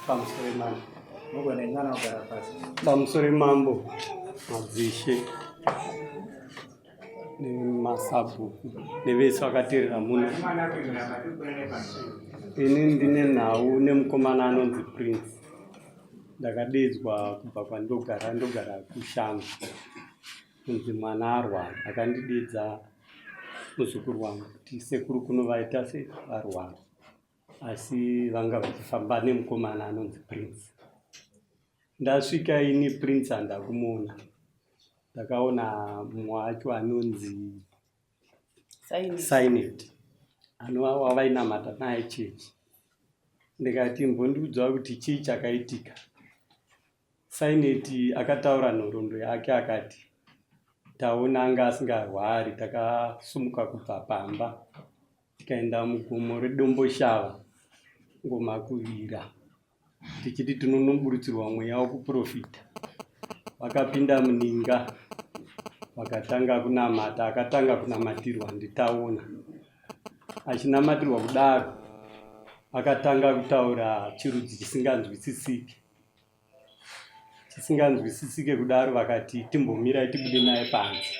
Pamusoro mambo. Mugone mwana kugara pasi. Pamusoro mambo madzishe nemasabhuku nevese vakateerera muno. Ini ndine nhau nemukomana anonzi Prince. Ndakadeedzwa kubva kwandogara ndogara kushango kunzi mwana arwara akandideedza muzukuru wangu kuti sekuru kuno vaita se varwara. asi vanga vachifamba nemukomana anonzi Prince. Ndasvika ini Prince handakumuona, ndakaona mumwe wacho anonzi Sinet anova wavainamata naye chechi. Ndikati mbondiudza kuti chii chakaitika. Sinet akataura nhoroondo yake akati taona anga asingarwari takasumuka kubva pamba tikaenda mugomo reDomboshava ngoma kuvira tichiti tinonoburutsirwa mweya wekuprofita. Vakapinda muninga vakatanga kunamata, akatanga kunamatirwa nditaona. Achinamatirwa kudaro akatanga kutaura chirudzi chisinganzwisisiki chisinganzwisisike kudaro vakati timbomirai tibude naye panze.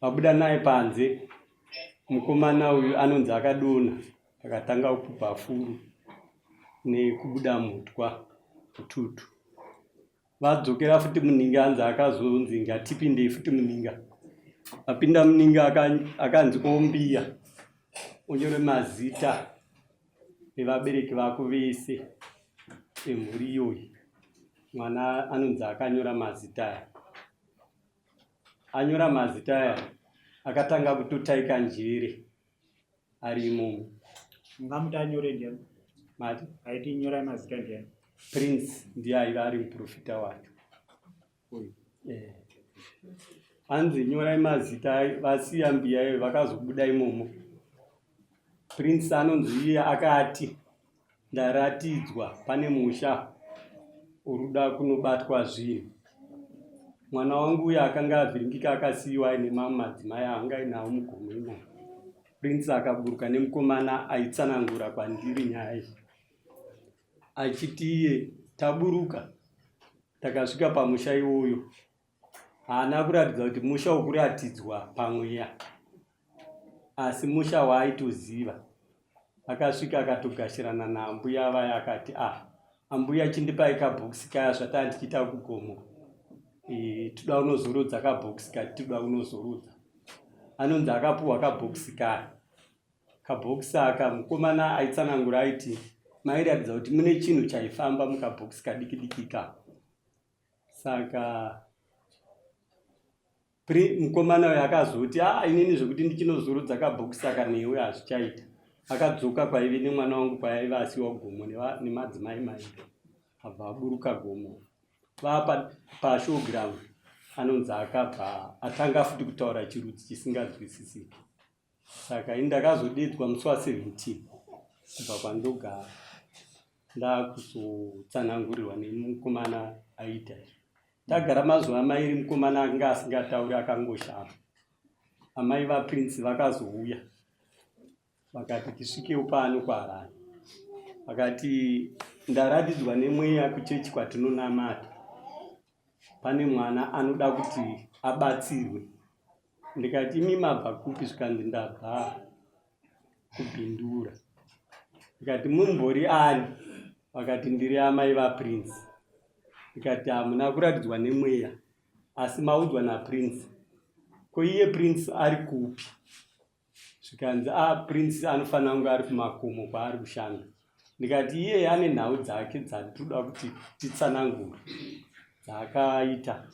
Vabuda naye panze Mukomana uyu anonzi akadonha akatanga kupupa furu nekubuda mutwa mututu. Vadzokera futi muninga anzi akazonzi ngatipindei futi muninga. Vapinda muninga akanzi ombiya onyore mazita evabereki vako vese emhuri iyoyi. Mwana anonzi akanyora mazita aya. Anyora mazita aya akatanga kutotaika njere ari imomo. Ungamuti anyore ndiani? Mati? Aiti nyorai mazita ndiani? Prince ndiye aiva ari muprofita wacho. Uyu. Eh. Hanzi nyorai mazita vasiya mbiya iyo vakazobuda imomo. Prince anonzi iye akati Ndaratidzwa pane musha uruda kunobatwa zvinhu. Mwana wangu uya akanga avhiringika akasiyiwa aine mamwe madzimai aanga ainawo mugomo imomo. Prince akaburuka nemukomana aitsanangura kwandiri nyaya iyi achiti iye taburuka takasvika pamusha iwoyo haana kuratidza kuti musha wokuratidzwa pamweya asi musha waaitoziva akasvika akatogashirana naambuya vaya akati ah ambuya chindipai kabhokisi kaya zvataa ndichiita kugomo e, toda unozorodza kabhokisi kati toda unozorodza anonzi akapuhwa kabhokisi kaya kabhokisi aka mukomana aitsanangura aiti mairatidza kuti mune chinhu chaifamba mukabhokisi kadiki diki ikako Saka mukomana uyo akazoti a ah, inini zvekuti ndichinozorodza kabhokisi aka newe hazvichaita. Akadzoka kwaive nemwana wangu kwaive asiwa gomo nemadzimai mairi abva aburuka gomo vapa pashowground anonzi akabva atanga futi kutaura chirudzi chisinganzwisisiki. Saka ini ndakazodedzwa musi wa 17 kubva kwandogara ndakuzotsanangurirwa nemukomana aita izvi. Tagara mazuva mairi mukomana anga asingatauri akangoshama. Amai vaPrince vakazouya vakati tisvikewo pano kuHarare. Vakati ndaratidzwa nemweya kuchechi kwatinonamata pane mwana anoda kuti abatsirwe Ndikati imi mabva kupi zvikanzi ndabva kuBindura. Ndikati mumbori ani? Vakati ndiri amai vaPrince. Ndikati hamuna kuratidzwa nemweya asi maudzwa naPrince. Ko iye Prince ari kupi? Zvikanzi a ah, Prince anofanira kunge ari kumakomo kwaari kushanda. Ndikati iyeye ane nhau dzake dzatinoda kuti titsanangure dzaakaita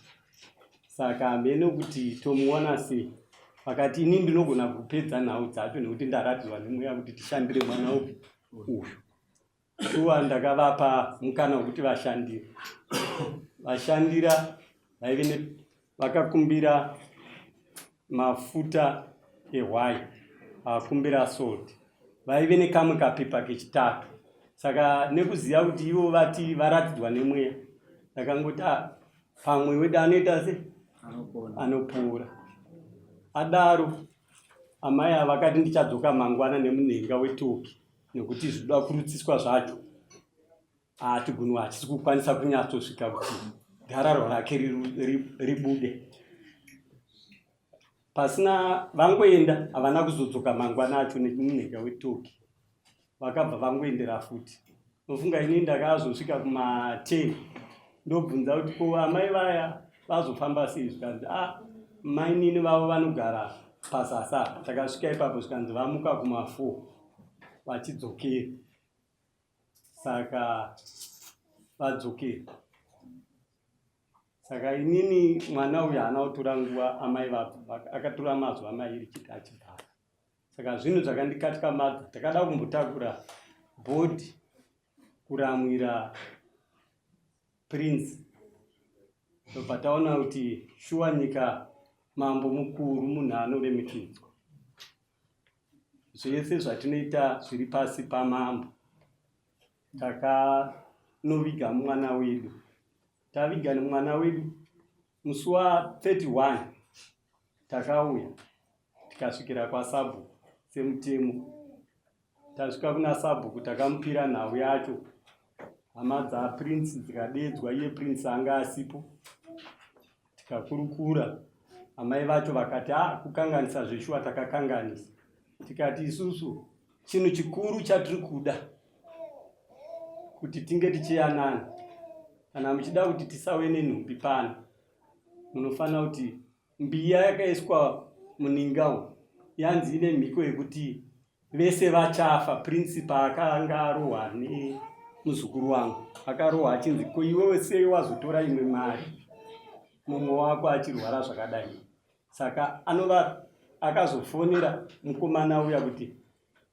saka hameno kuti tomuwana sei. Vakati ini ndinogona kupedza nhau dzacho nekuti ndaratidzwa nemweya kuti tishandire mwana upi uyu. Shuwa ndakavapa mukana wekuti vashandire. Vashandira vaive vakakumbira mafuta ehwai vakumbira salt vaive nekamwe kapepa kechitatu saka nekuziva kuti ivo vati varatidzwa nemweya ndakangoti ah, pamwe wedu anoita se anopora adaro amai ava vakati ndichadzoka mangwana nemunhenga wetoki nekuti zvinoda kurutsiswa zvacho. Chigunwe hachisi kukwanisa kunyatsosvika kuti gararwa rake ribude. Pasina vangoenda, havana kuzodzoka mangwana acho nemunheka wetoki, vakabva vangoendera futi. Nofunga ini ndakazosvika kuma10, ndobvunza kuti ko amai vaya vazofamba sei? Zvikanzi, a ah, mainini vavo vanogara pasasa. Takasvika ipapo, zvikanzi vamuka kuma4 vachidzokera, saka vadzokera. Saka inini mwana uyu haana kutora nguva amai vabva, akatora mazuva mairi chete achibvara. Saka zvinhu zvakandikatyamadza, takada kumbotakura bhodhi kuramwira Prince, ndobva taona kuti shuwa nyika mambo mukuru, munhu anoremekedzwa. Zvese zvatinoita zviri pasi pamambo. Takanoviga mwana wedu, taviga mwana wedu musi wa31, takauya tikasvikira kwasabhuku semutemo. Tasvika kuna sabhuku, takamupira nhau yacho. Hama dzaPrince dzikadedzwa, iye Prince anga asipo. Tikakurukura, amai vacho vakati, a ah, kukanganisa zveshuwa takakanganisa. Tikati isusu chinhu chikuru chatiri kuda kuti tinge tichiyanana, kana muchida kuti tisave nenhumbi pano, munofanira kuti mbiya yakaiswa muninga umu yanzi ine mhiko yekuti vese vachafa. Prince paakanga arohwa nemuzukuru wangu, akarohwa achinzi, ko iwewe sei wazotora imwe mari mumwe wako achirwara zvakadai? Saka anova akazofonera mukomana uya kuti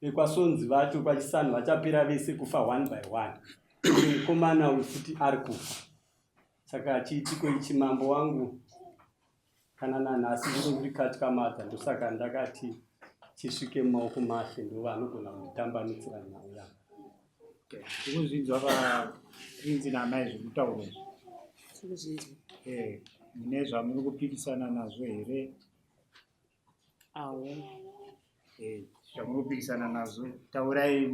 vekwasonzi vacho kwaChisanhu vachapera vese kufa one by one, mukomana uyu futi ari kufa. Saka chiitiko ichi, mambo wangu, kana nanhasi zviri kundikatyamadza. Ndosaka ndakati chisvike mumaoko mashe, ndo vanogona kunditambanudzira nhau yangu. Tikuzvinzwa vaPrince naamai zviri kutaurwa izvi? Tikuzvinzwa. Mune zvamuri kupikisana nazvo here? Awo. Zvamuri kupikisana nazvo, taurai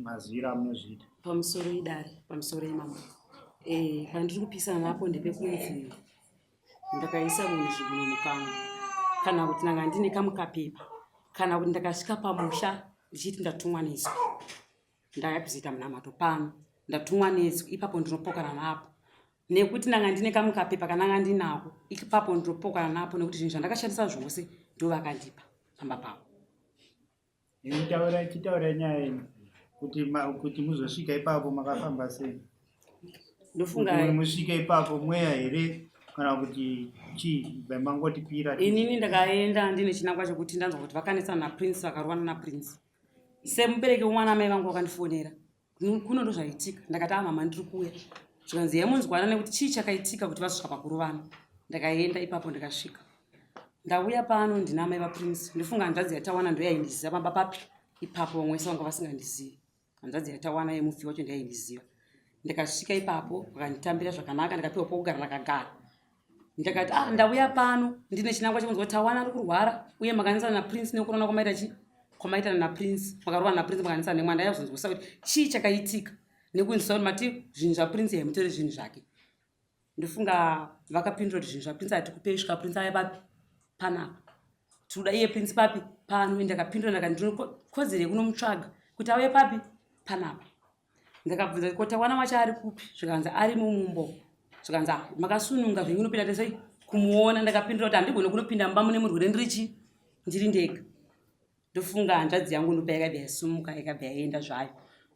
mazwiro amunozviita. Pamusoro idare, pamusoro imambo. Pandiri kupikisana napo ndepekunzi ndakaisa munhu zvigunwe mukanwa, kana kuti ndanga ndine kamukapepa, kana kuti ndakasvika pamusha ndichiti ndatumwa nezwi, ndaya kuzoita munamato pano, ndatumwa nezwi. Ipapo ndinopokana napo nekuti ndanga ndine kamukapepa kananga ndinako. Ipapo ndinopokana napo nekuti zvinhu zvandakashandisa zvose ndo vakandipa pamba pavo. Chitaurai nyaya yenyu kuti muzosvika ipapo makafamba sei. Ndofunga Kuti musvike ipapo mweya here kana kuti chii mangotipira? Inini ndakaenda ndine chinangwa chekuti ndanzwa kuti vakanetsana naPrince, vakarovana naPrince. Semubereki womwana, amai vangu vakandifonera, kuno ndo zvaitika. Ndakati, a mama, ndiri kuuya. Zvikanzi, yemunzwana nekuti chii chakaitika kuti vazosvika pakurovana. Ndakaenda ipapo, ndikasvika, ndauya pano ndina amai vaPrince. Ndofunga hanzvadzi yaTawana ndo yaindiziva pamba papi ipapo, vamwe vese vanga vasingandizivi. Hanzvadzi yaTawana yemufi wacho ndaindiziva. Ndikasvika ipapo, vakanditambira zvakanaka, ndikapiwa pokugara, ndakagara. Ndakati, ah, ndauya pano ndine chinangwa chekunzwa kuti Tawana ari kurwara uye makanetsana naPrince nekurona kwamaita chi kwamaitana naPrince, makarova naPrince, makanetsana nemwana. Ndayazonzwisa kuti chii chakaitika nekunzwisa kuti mati zvinhu zvaPrince haimutore zvinhu zvake. Ndofunga vakapindura kuti zvinhu zvaPrince hatikupei svika Prince aya papi panapa, tinoda iye Prince papi pano. Ndakapindura ndakati ndinokodzero yekunomutsvaga kuti auye papi panapa. Ndakabvunza kuti koTawana wacho ari kupi? Zvikanzi ari mumumbo. Zvikanzi, ah, makasununga zvenyu unopinda tesei kumuona. Ndakapindura kuti handigone kunopinda mumba mune murwere ndirichi ndiri ndega. Ndofunga hanzvadzi yangu ndopa yakabva yasumuka, yakabva yaenda zvayo.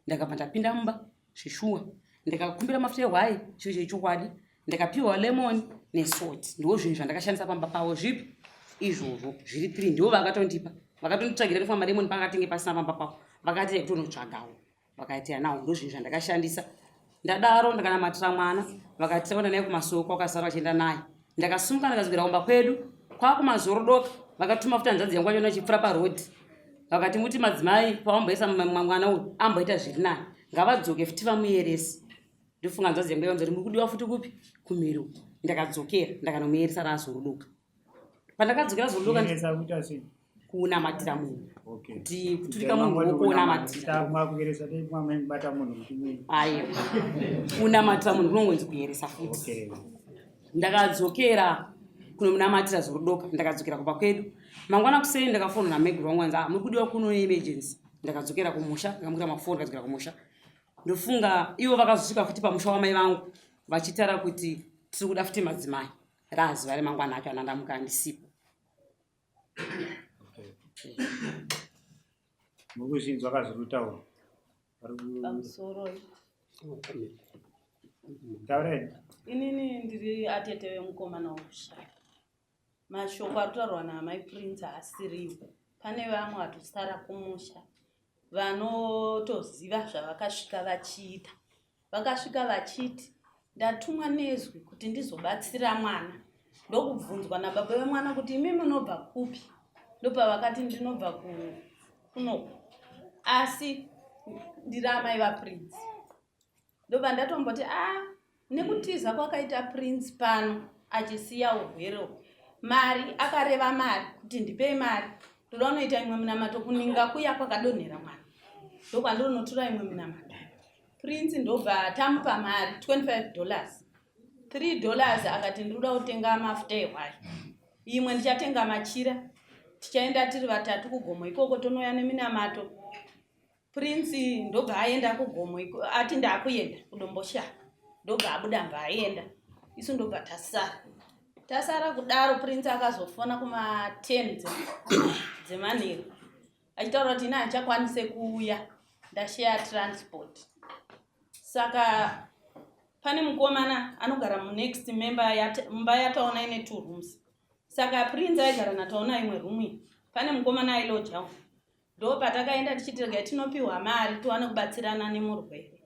Ndakabva ndapinda mumba zveshuwa, ndikakumbira mafuta ehwai, chiro chechokwadi. Ndikapiwa lemon nesalt, ndo zvinhu zvandakashandisa pamba pavo. Zvipi izvozvo zviri three ndo vakatondipa, vakatonditsvagira. Ndofunga malemon pangatinge pasina pamba pavo, vakati kutonotsvagawo, vakaiti anawo. Ndo zvinhu zvandakashandisa. Ndadaro ndakanamatira mwana, vakati taenda naye kumasoko, vakasara vachienda naye. Ndakasumuka, ndakadzokera kumba kwedu kwakumazorodoka. Vakatuma futi hanzvadzi yangu vachona ichipfuura parodhi, vakati muti madzimai pavamboisa mwana uyu amboita zviri nani, ngavadzoke futi vamuyerese. Ndofunga hanzvadzi yangu yakanzi muri kudiwa futi kupi kumhiri. Ndakadzokera, ndakanomuyeresa raazorodoka. Pandakadzokera zorodoka Kueresa kuita sei? Kunamatira munhu, kuti kuturika munhu wokunamatira. Aiwa, kunamatira munhu kunongonzi kuyeresa futi. Ndakadzokera kunomunamatira zorudoka, ndakadzokera kumba kwedu. Mangwana kuseni ndakafonwa nameguru wangu, anzi, "Ah, muri kudiwa kuno emergency." Ndakadzokera kumusha, ndakamuita mafoni, ndakadzokera kumusha. Ndofunga ivo vakazosvika futi pamusha wamai vangu vachitaura kuti tiri kuda futi madzimai. Razuva remangwana acho anandamuka ndisipo. Muri kuzvinzwa kazviri kutaura? Pamusoro. Taurai. Inini ndiri atete vemukomana wokushaya. Mashoko ari kutaurwa naamai Prince haasiriwo. Pane vamwe vatosara kumusha vanotoziva zvavakasvika vachiita. Vakasvika vachiti, "Ndatumwa nezwi kuti ndizobatsira mwana." Ndokubvunzwa nababa vemwana kuti, "Imi munobva kupi?" Ndopavakati, "Ndinobva kunoku, asi ndiri amai vaPrince." Ndobva ndatomboti, "A, ah, nekutiza kwakaita Prince pano achisiya urwere uhu, mari akareva mari kuti ndipei mari, ndoda unoita imwe minamato kuninga kuya kwakadonhera mwana, ndokwandinonotora imwe minamato." Prince ndobva tamupa mari $25, $3 akati, "Ndinoda kutenga mafuta ehwai, imwe ndichatenga machira, tichaenda tiri vatatu kugomo ikoko, tonouya neminamato." Prince ndobva aenda kugomo, ati, "Ndakuenda kuDomboshava." Ndobva abuda, mbva aenda, isu ndobva tasara. Tasara kudaro, Prince akazofona kuma-10 dzemanheru achitaura kuti, "Ina handichakwanise kuuya, ndasheya transport." Saka pane mukomana anogara munext member, mumba yataona ine two rooms. Saka Prince aigara nataona imwe room iyi, pane mukomana ailojawo. Ndo patakaenda tichiti regai tinopiwa mari tiwane kubatsirana nemurwere.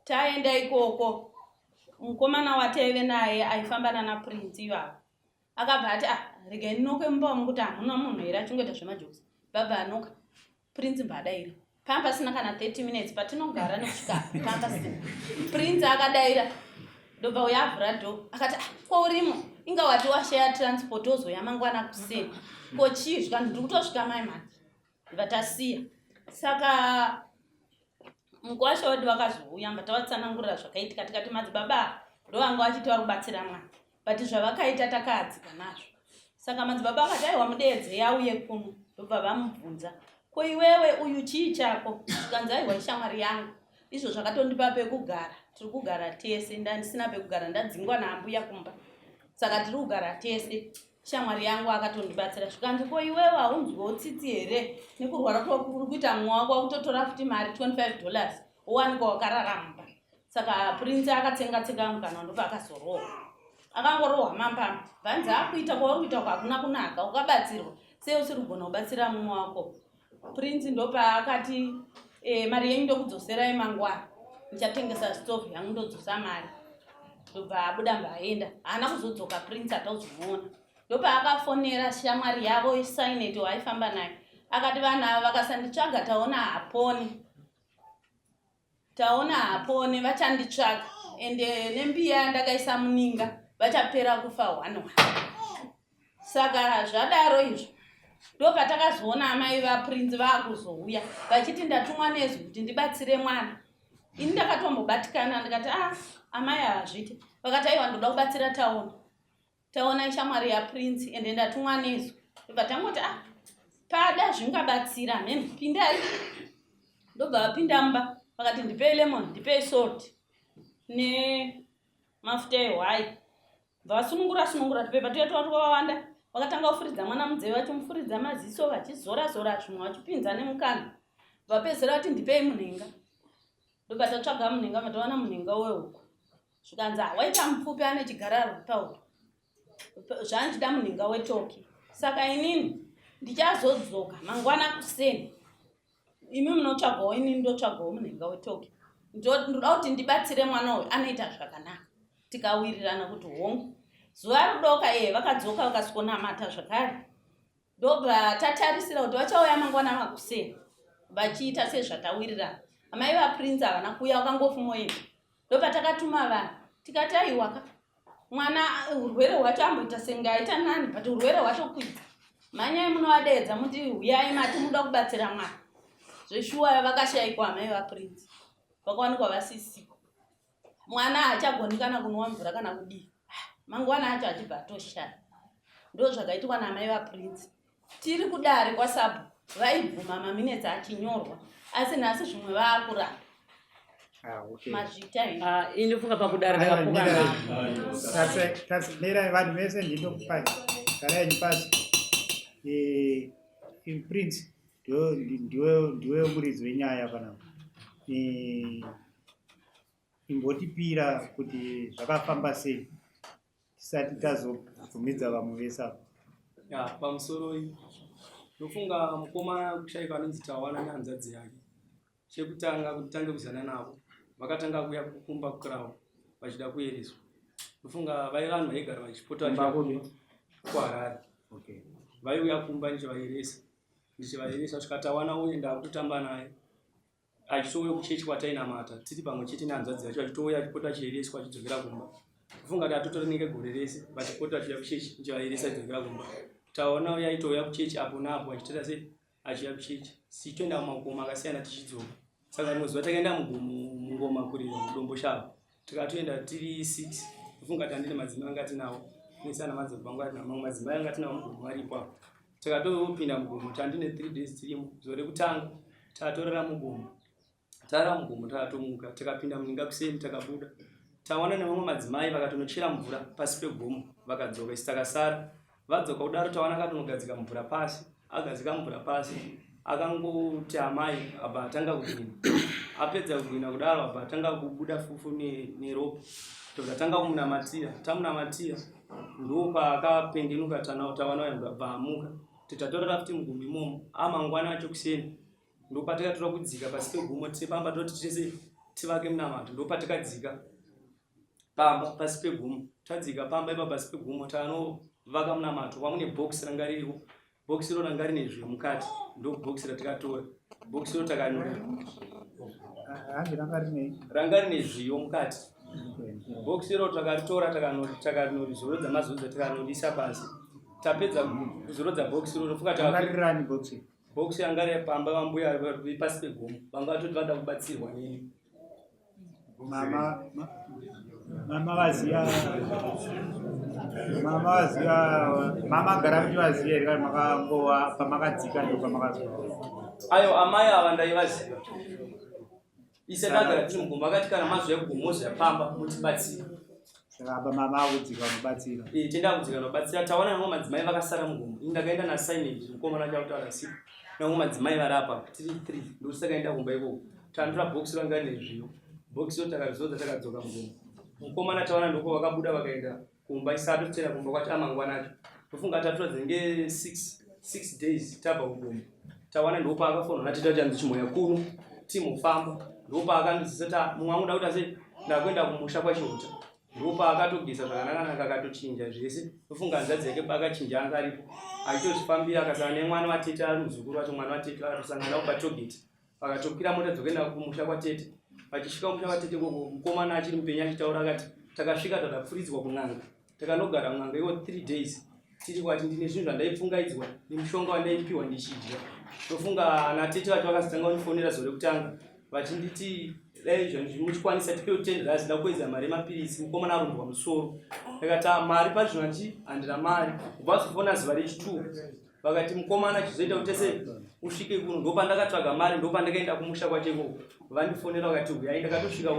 Taenda ikoko, mukomana wataive naye aifamba nana Prince ivavo akabva ati, "Ah, regai ndinoke mumba umu kuti hamuna munhu here," achingoita zvemajokes. Bhabva anoka, Prince mbadaira. Pamba pasina kana 30 minutes patinogara nekusvika pamba pasina. Prince akadaira, ndobva uya avhura door akati, "Ah, ko urimo? Inga wati washeya transport, ozoya mangwana kuseni, ko chii?" Zvikanzi, "Ndiri kutosvika mai manje." Ndobva tasiya. Saka mukwasha wedu vakazouya, mba tavatsanangurira zvakaitika, tikati madzibaba ndo vanga vachiti vari kubatsira mwana, but zvavakaita takaadzika nazvo. Saka madzibaba akati, "Aiwa, mudeedzei auye kuno." Ndobva vamubvunza, "Ko iwewe uyu chii chako?" Zvikanzi, "Aiwa, ishamwari yangu, izvo zvakatondipa pekugara, tiri kugara tese, ndandisina pekugara, ndadzingwa naambuya kumba, saka tiri kugara tese, shamwari yangu akatondibatsira." Zvikanzi, "Ko iwewe haunzwiwo tsitsi here nekurwara kuri kuita mumwe wako, wakutotora futi mari $25 wowanikwa wakararamba?" Saka Prince akatsenga tsenga mukanwa, ndobva akazorohwa. Akangorohwa mambama, bvanzi, "Akuita kwauri kuita hakuna kunaka, ukabatsirwa sei usiri kugona kubatsira mumwe wako?" Prince ndopaakati, "Mari yenyu ndokudzoserai mangwana, ndichatengesa stove yangu ndodzosa mari." Ndobva abuda, mbva aenda, haana kuzodzoka. Prince atauzomuona. Ndopaakafonera shamwari yavo Isainet waaifamba naye, akati, "Vanhu ava vakasanditsvaga, taona haponi, taona haponi, vachanditsvaga, ende nembiya ndakaisa muninga vachapera kufa one one." Saka zvadaro izvo, ndopatakazoona amai vaPrince vaakuzouya vachiti, "Ndatumwa nezwi kuti ndibatsire mwana." Ini ndakatombobatikana, ndikati, "A, ah, amai havazviti." Vakati, "Aiwa, ndoda kubatsira Taona, Taona ishamwari yaPrince, ende ndatumwa nezwi." Ndobva tangoti, "Ah, pada zvingabatsira mhen, pindai." Ndobva vapinda mumba, vakati, "Ndipei lemon, ndipei salt nemafuta ehwai." Bva vasunungura sunungura tupepa tuya tuva twakawanda, vakatanga kufuridza mwana munzeve, vachimufuridza maziso, vachizora zora zvimwe, vachipinza nemukanwa. Vapedzisira vati, "Ndipei munhenga." Ndobva tatsvaga munhenga, matawana munhenga wehuku. Zvikanzi, "Waita mupfupi, ane chigararo pauro, zvandichida munhenga wetoki. Saka inini ndichazodzoka mangwana kuseni, imi munotsvagawo, inini ndotsvagawo munhenga wetoki. Ndoda kuti ndibatsire mwana uyu, anoita zvakanaka." Tikawirirana kuti hongu. Zuva rudoka e vakadzoka, vakasvikonamata zvakare. Ndobva tatarisira kuti vachauya mangwana makuseni vachiita sezvatawirirana. Amai vaPrince havana kuuya, vakangofumoenda. Ndopatakatuma vanhu, tikati, "Aiwaka, mwana urwere hwacho amboita senge aita nani, but urwere hwatokwidza. Mhanyai munovadeedza muti huyai mati muda kubatsira mwana. Zveshuwa vakashaikwa amai vaPrince. Vakawanikwa vasisiko. Mwana haachagoni kana kunwa mvura kana kudii. Mangwana acho achibva atoshaya. Ndozvakaitwa namai vaPrince. Tiri kudare kwasabhu vaibvuma maminetsi achinyorwa asi nhasi zvimwe vaakuramba. Ah, okay. Mazvita henyu. Ah, ini ndofunga pakudare ndakapoka Mirai vanhu vese ndinokupai garai henyu pasi. Eh, Prince ndiwe muridzi wenyaya panapa. Eh, imbotipira kuti zvakafamba sei tisati tazobvumidza vamwe vese apa. Ya, pamusoroi ndofunga mukomana kushaikwa anonzi Tawana nehanzvadzi yake. Chekutanga kuti tange kuzana navo vakatanga kuuya kumba kurawo vachida kuyereswa. Ndofunga vai vanhu vaigara vachipota Kumba vachiuya kupi? kuHarare. Okay. Vaiuya kumba ndichivayeresa ndichivayeresa svika Tawana uye ndakutotamba naye achitouya kuchechi kwatainamata tiri pamwe chete nehanzvadzi yacho achitouya achipota achiyereswa achidzokera kumba. Ndofunga kuti atotori nenge gore rese vachipota vachiuya kuchechi ndichivayeresa achidzokera kumba. Tawana uye aitouya kuchechi apo naapo achitoita sei achiuya kuchechi tichitoenda mumakomo akasiyana tichidzoka. Saka rimwe zuva takaenda mugomo mungoma kurira muDomboshava tikatoenda tiri 6. Ndofunga kuti handine madzimai anga tinawo nese ana madzibaba angu ari mamwe madzimai anga tinawo mugomo aripo apo. Takatopinda mugomo tandine 3 days tirimo. Zuva rekutanga tatorara mugomo, tarara mugomo takatomuka tikapinda muninga kuseni takabuda tawana nevamwe madzimai vakatonochera mvura pasi pegomo vakadzoka isi takasara. Vadzoka kudaro tawana akatonogadzika mvura pasi, agadzika mvura pasi akangoti amai abva atanga kugwina. Apedza kugwina kudaro abva atanga kubuda fufu neropa. Tobva tatanga kumunamatira, tamunamatira ndopaakapengenuka tawana uya abva amuka. Titatorara futi mugomo imomo amangwana acho kuseni ndopatakatora kudzika pasi pegomo tiri pamba toti tese tivake munamato. Ndopatakadzika pamba pasi pegomo, tadzika pamba ipa pasi pegomo tanovaka munamato kwamune bhokisi ranga ririko. Bhokisi iro ranga rine zviyo mukati, ndo bhokisi ratikatora. Bhokisi iro takanora Hanzi ranga rine ranga rine zviyo mukati. Bhokisi iro takaritora takanorizorodza mazorodza tikanorisa pasi. Tapedza kuzorodza bhokisi iro tofunga Ranga rirani bhokisi? Bhokisi ranga riri pamba vambuya vari pasi pegomo vanga vatoti vada kubatsirwa neni. Mama, mama vaziya, mama vaziya, mama gara muchivaziya here kana makangova pamakadzika ndipo pamakazwa? Ayo amai ava ndaivaziva. Ise ndagara tiri mugomo akati kana mazouya kugomo mozouya pamba mutibatsire. Saka apa mama akudzika vanobatsira. Eh, tenda kudzika vanobatsira. Tawana vamwe madzimai vakasara mugomo. Ini ndakaenda naSimon mukomana achakutaura sipo. Vamwe madzimai vari apa tiri 3 ndosakaenda kumba ikoko. Tandura box ranga rine zviyo. Box iro takarizodza takadzoka mugomo. Mukomana tawana ndoko vakabuda vakaenda kumba isati totera kumba kwacho amangwana acho. Tofunga tatora dzinenge 6 days tabva kugomo. Tawana ndopaakafonwa natete achanzi chimhoya kuno timufamba. Ndopaakandizisa ta mumwe wangu ndakuti ase ndakuenda kumusha kwaChihota. Ndopaakatogeza zvakanaka akatochinja zvese. Ndofunga hanzvadzi yake paakachinja anga aripo achitozvifambira akasangana nemwana watete ari muzukuru wacho mwana watete akatosangana navo patogeti. Vakatokwira mota dzokuenda kumusha kwatete. Vachisvika kumusha kwatete ikoko mukomana achiri mupenyu achitaura akati takasvika tadapfuridzwa kun'anga. Takanogara kun'anga iwo 3 days tiri kwati ndine zvinhu zvandaipfungaidzwa nemushonga wandaipiwa ndichidya. Ndofunga ana tete vacho vakazotanga kundifonera zuva rekutanga vachinditi dai zvanzi muchikwanisa tipe kutendera asi ndakuedza mari yemapirisi mukomana arumbwa musoro. Ndakati ah, mari pazvino hanti handina mari. Kubva vazofona zuva rechi2 vakati mukomana chizoita kuti tese usvike kuno. Ndopandakatsvaga mari ndopandakaenda kumusha kwacho ikoko. Vandifonera vakati huyai ndakatosvika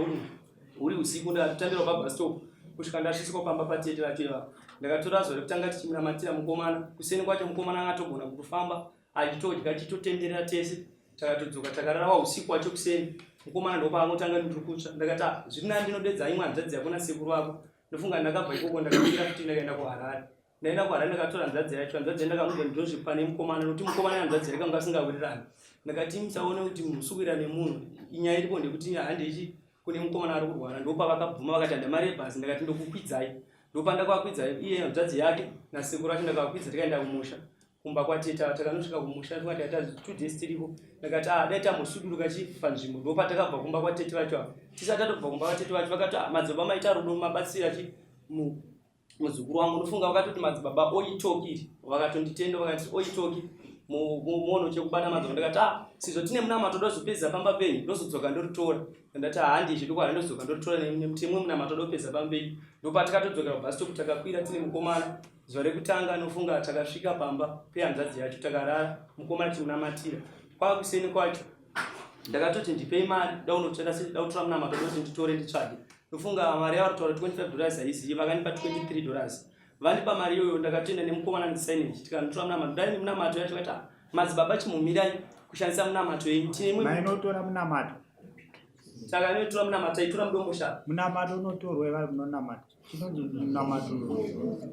huri usiku ndatambirwa pabus stop kusvika ndasviswa pamba patete vacho ivavo. Ndakatora zuva rekutanga tichimunamatira mukomana. Kuseni kwacho mukomana akatogona kutofamba achitodya achitotenderera tese. Takatodzoka takarara usiku wacho kuseni. Mukomana ndopaangotanga ndiri kutsva. Ndakati ah, zviri nani ndinodedza imwe hanzvadzi yako nasekuru vako. Ndofunga ndakabva ikoko ndakakwira futi ndakaenda kuHarare. Ndaenda kuHarare ndakatora hanzvadzi yacho. Hanzvadzi yandakamubva ndozvipa nemukomana nokuti mukomana nehanzvadzi yake vanga vasingawirirani. Ndakati musaone kuti musukuira nemunhu. Inyaya iripo ndekuti handichi kune mukomana ari kurwara. Ndopavakabvuma vakati handa mari yebhazi. Ndakati ndokukwidzai. Ndopandakavakwidzai iye hanzvadzi yake nasekuru vacho ndakavakwidza tikaenda kumusha. Kumba kwatete takanosvika kumusha tikati taita 2 days tiriko. Ndakati ah dai tambosuduruka chi panzvimbo. Ndopatakabva kumba kwatete vacho ava. Tisati tatobva kumba kwatete vacho vakati ah madzibaba maita rudo mabatsira chi Muzukuru wangu ndofunga vakatoti madzibaba oitoki iri vakatonditenda vakati oitoki muono chekubata madzibaba ndakati ah sizvo tine munamato ndozopedza pamba penyu ndozodzoka ndoritora ndati handi izvi ndokwana ndozodzoka ndoritora nemutemo munamato ndopedza pamba penyu ndopatikatodzokera kubus stop takakwira tine mukomana zuva rekutanga nofunga takasvika pamba pehanzvadzi yacho takarara mukomana timunamatira kwakuseni kwacho ndakatoti ndipei mari daunotsvaka dautora munamato ndoti nditore nditsvage ndofunga mari yavari kutaura 25 dollars haizivi vakandipa 23 dollars vandipa mari iyoyo ndakatoenda nemukomana ndisainage tikanotora munamato ndai nemunamato yacho kaita ah, madzibaba chimumirai kushandisa munamato yenyu tine imwe mainotora munamato saka inotora munamato aitora mudombo shava munamato unotorwa vari munonamata chinonzi munamato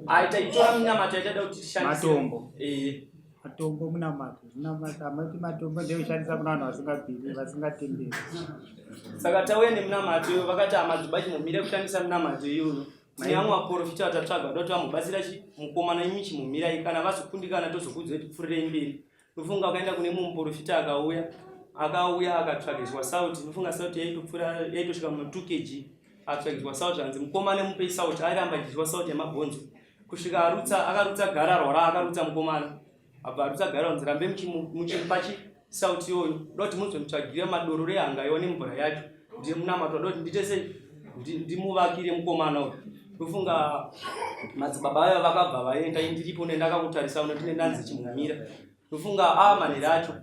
ai taitora munamato yataida kuti tishandise matombo eh matombo munamato munamato amati matombo ndekushandisa kuna vanhu vasingabhiri vasingatenderi saka tauya nemunamato iyoyo vakati amadzibaba chimumira kushandisa munamato iyoyo tine vamwe vaprofita vatatsvaga vada kuti vamubatsira chi mukomana imi chimumirai kana vazokundikana tozokuudzai kuti pfurirei mberi ndofunga vakaenda kune mumwe muprofita akauya akauya akatsvagiswa sauti ndofunga sauti yaitopfuura yaitosvika muma 2 kg atsvagiswa sauti anzi mukomana mupei sauti airamba achiswa sauti yemabhonzo kusvika arutsa akarutsa gararwa raakarutsa mukomana abva arutsa gararwa nzi rambe muchipa chi sauti iyoyo da kuti muzomutsvagira madoro rehanga iwa nemvura yacho ndiye munamato da kuti ndiite sei ndimuvakire mukomana uyu ndofunga madzibaba ayo vakabva vaenda indiripo nendakakutarisa uno ndine ndanzi chimumira ndofunga a ah, manhero acho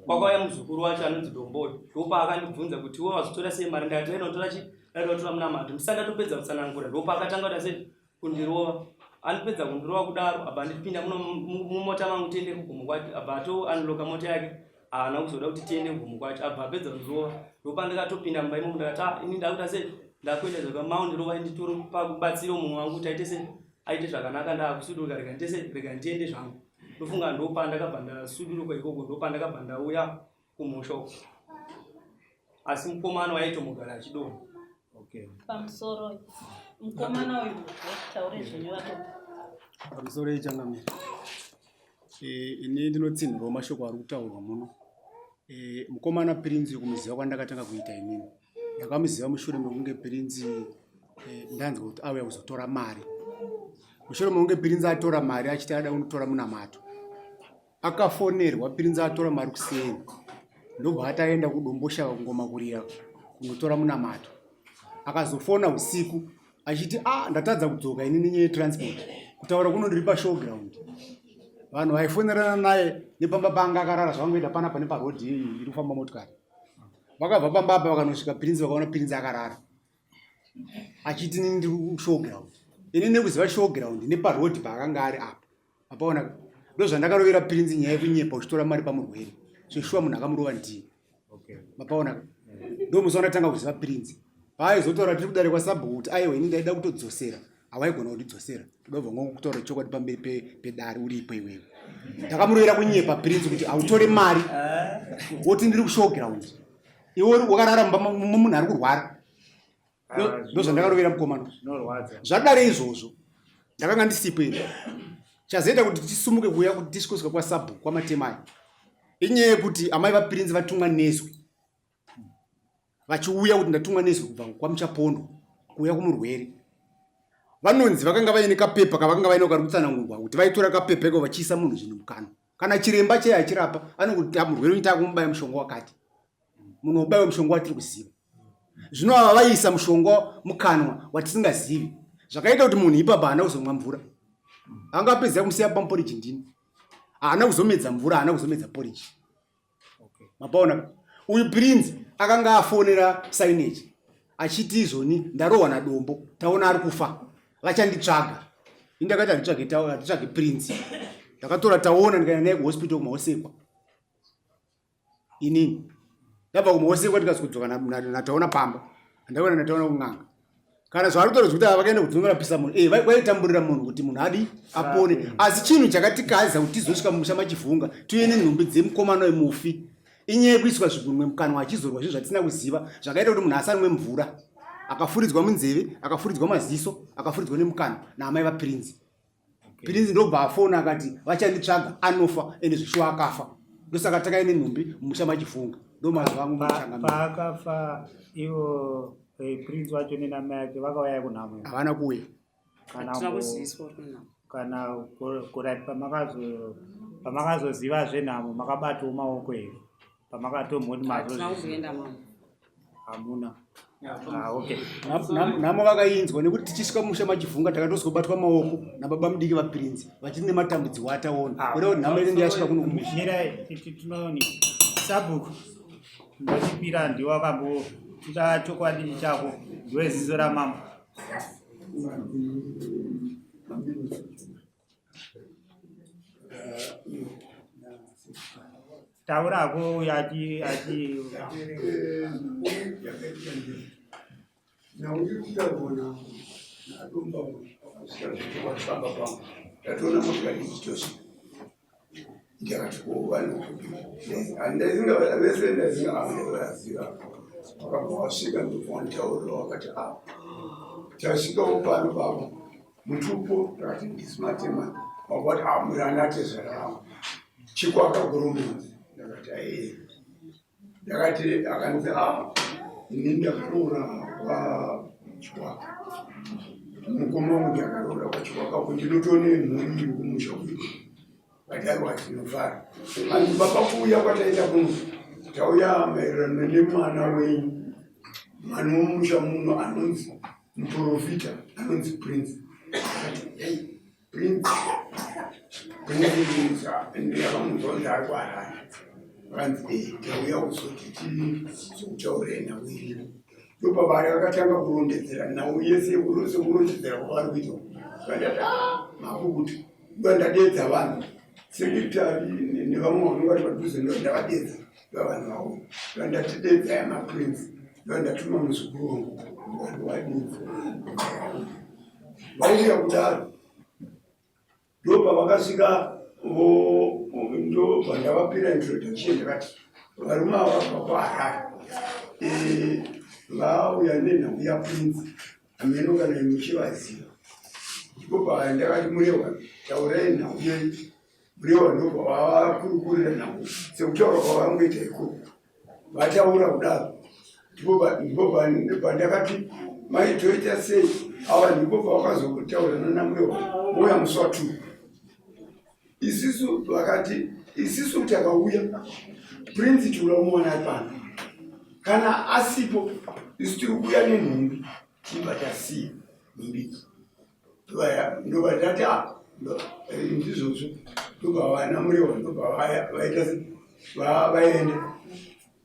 kwakauya muzukuru wacho anonzi domboyo ndopaakandibvunza kuti iwe wazotora sei mari ndakati vainotora chi ndaitotora munamato ndisati ndatopedza kutsanangura ndopaakatanga kuita sei kundirova anopedza kundirova kudaro abva andipinda muno mumota mangu tiende kugomo kwacho abva ato unlocka mota yake haana kuzoda kuti tiende kugomo kwacho abva apedza kundirova ndopandakatopinda mumba imomo ndakati ah ini ndakuita sei ndakuenda zvaka maundirova nditoro pakubatsira mumwe wangu kuti aite sei aite zvakanaka ndakusuduruka rega ndiite sei rega ndiende zvangu ndofunga ndopandakabva ndasuduruka ikoko ndopandakabva ndauya kumusha uko asi mukomana waitomugara achidonha okay. Pamusoro mukomana uyu taure zvenyu vato. Pamusoro ichangamire. Eh, ini ndinotsinhirawo mashoko ari kutaurwa muno. Eh, mukomana Prince kumuziva kwandakatanga kuita inini. Ndakamuziva mushure mekunge Prince eh, ndanzwa kuti auya kuzotora mari. Mushure mekunge Prince atora mari achiti ada kunotora munamato. Akafonerwa Pirinzi atora mari kuseni ndobva ataenda kuDomboshava kuNgomakurira kunotora munamato. Akazofona usiku achiti a ah, ndatadza kudzoka ini nenyaya yetransport kutaura kuno ndiri pashowground. Vanhu vaifonerana naye nepamba paanga akarara zvavangoita panapa neparodhi iyi iri kufamba motikari. Vakabva pamba apa vakanosvika Pirinzi vakaona Pirinzi akarara achiti ini ndiri kushowground. Ini nekuziva showground neparodhi paakanga ari apa Mapaona ndozvandakarovera pirinzi nyaya yekunyepa uchitora mari pamurwere zveshuwa munhu akamurova ndiye Okay. mapaona ndo musi wandatanga kuziva pirinzi paaizotaura tiri kudare kwasabhuku kuti aiwa ini ndaida kutodzosera hawaigona kundidzosera toda kubva ngokutaura chokwadi pamberi pedare uripo iwewe ndakamurovera kunyepa pirinzi kuti hautore mari woti ndiri kushowground iwe wakarara mumba munhu ari kurwara ah, ndozvandakarovera mukomana zvadare izvozvo ndakanga ndisipo ini chazoita kuti tisumuke kuuya kuti tisvikosvika kwasabhuku kwamatemai inyaya yekuti amai vapirinzi vatumwa nezwi vachiuya kuti ndatumwa nezwi kubva kwamuchapondo kuuya kumurwere vanonzi vakanga vaine kapepa kavakanga vaine kari kutsanangurwa kuti vaitora kapepa iko vachiisa munhu zvinhu mukanwa kana chiremba cheye achirapa anokuti murwere unoita kumubaya mushonga wakati munhu ubaiwe mushonga watiri kuziva zvino ava vaiisa mushonga mukanwa watisingazivi zvakaita kuti munhu ipapa haana kuzomwa mvura anga apedza kumusiya pamuporiji ndini haana kuzomedza mvura haana kuzomedza poriji mapaona uyu prince akanga afonera signage achiti izvoni ndarohwa nadombo taona ari kufa vachanditsvaga ini ndakati handitsvage handitsvage prince ndakatora taona ndikaenda naye kuhospital kumaosekwa inini ndabva kumaosekwa ndikazokudzoka nataona pamba ndakaona nataona kun'anga kana zvaari kutaura zvekuti ava vakaenda kudzongorapisa munhu eh, vaitamburira munhu kuti munhu adi apone asi chinhu chakatikadza kuti tizosvika mumusha machivhunga tiuye nenhumbi dzemukomana wemufi inyaya yekuiswa zvigunwe mukanwa achizorwa zvinhu zvatisina kuziva zvakaita kuti munhu asanwe mvura akafuridzwa munzeve akafuridzwa maziso akafuridzwa nemukanwa naamai vapirinzi Pirinzi ndobva afona akati vachanditsvaga anofa ende zvishuwa akafa ndosaka takaine nhumbi mumusha machifunga ndomazuva angu muchangamire paakafa ivo eh, prince wacho nenamai yake vakauya kunhamo havana kuuya. Kana Hatina ku- kuziviswa kuti kune nhamo. Kana kurati pamakazoziva zvenhamo makabatawo maoko here pamakatomboti Hatina mazozviziva? kumboenda mama. Hamuna. Ah, okay. Nhamo vakainzwa nekuti tichisvika musha machivhunga takatozobatwa maoko nababa mudiki vaPrince vachiti nematambudziko ataona. Ah. Kuda kuti nhamo inenge yasvika kuno kumusha. Mirai tinoni sabhuku ndochipira ndiwo akambo toda chokwadi chako ndiwe ziso ramambo. Taurako uyo achi achi Nhau iri kutaurwa nadomba akasvika zvechokwadi pamba pangu ndatoona motikari ichitosvika ndakati ko vanhu handaizinga vese ndaizinga vaziva vakabva vasvika ndobva wanditaurira wakati a tasvikawo pano baba mutupo ndakati ndisi matema wakati a muri anatezvara vangu chikwaka goromonzi ndakati aee ndakati akanzi a ah, ini ndakaroora kwachikwaka mukoma wangu ndakaroora kwachikwaka ko ndinotone mhuri iri kumusha kuno vati aiwa tinofara hanzi baba kuuya kwataita kuno tauya maererano nemwana wenyu mwana wemusha muno anonzi muprofita anonzi prince akati ei Prince Prince ndakamunzwa ari kuHarare vakanzi eh tauya kuzoti tizokutaurei nhau iripo ndopavari vakatanga kurondedzera nhau yese sekurondedzera kwavari kuita vandati ah, makukuti ndandadedza vanhu sekretary nevamwe vanonga vari padhuze ndavadedza vavanhu vavo vandatidedza yamaprince vandatuma muzukuru wangu vanhu vadedza vauya kudaro ndopavakasvika ndobva ndavapira introduction ndakati varume ava vabva kuharare eh, vauya nenhau yaprince hameno kana muchivaziva ndipo pandakati murewa taurai nhau yenyu Murewa ndobva vavakurukurira nhau sekutaura kwavangoita ikoko vataura kudaro ndipo pandakati mai toita sei ava ndipo pavakazotaura nanamurewa vouya musi wa two isisu vakati isisu takauya prince tiuda kumuwana ari pano kana asipo isu tiri kuuya nenhumbi tibva tasiya nhumbi idzi ndobva ndati ah, eh, ndizvozvo ndobva vana murewa ndobva vaita vaenda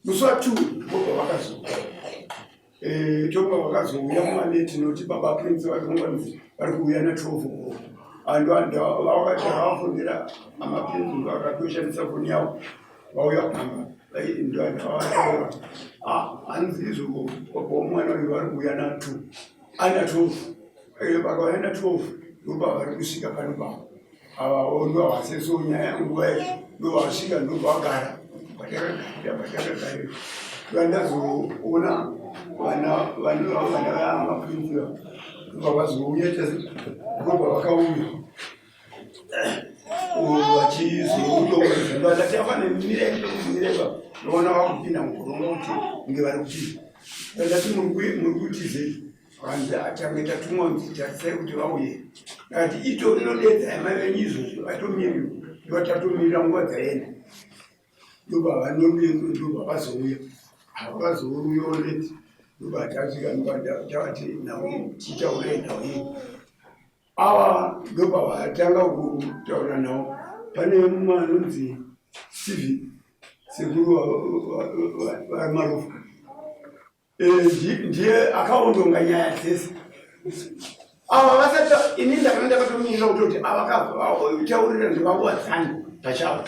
musi wa two ndobva vakazouya eh, tobva vakazouya mumaleti noti baba prince vakanzi vari kuuya na 12 o'clock andu vakavafonera amaprince vakatoshandisa foni yavo vauya pamba ndovataura ah, hanzi izvo baba womwana uyu vari kuuya na two ana 12 Eh, vakauya na 12 ndopavari kusvika pano pavo ava ndovavaseso nyaya nguva yacho ndovasvika ndovagara patakagarira patakagarira vandazoona vana vana vamaprinzi ndovavazouya tese ndobva vakauya vachizoudongoandati afane mireba ndoona vakupinda mugoronga kuti kunge vari kutiza andati muri kutizei Vanzi atange tatumwa kunzi tarisai kuti vauye. Ndakati ito inodedza amai venyu izvozvo vatomirira ndovatomirira nguva dzaenda. Ndobva vanodedza ndobva vazouya. Havazouya late ndobva tasvika ndobva tavati nhau tichitaurei nhau iyi. Ava ndobva vatanga kutaura navo. Pane mumwe anonzi Stephen sekuru vaMarufu. Eh, ndiye akaondonga nyaya dzese ava vasati ini ndakanga ndakatomirira kutoti ava kataurira ndivawadzani pachavo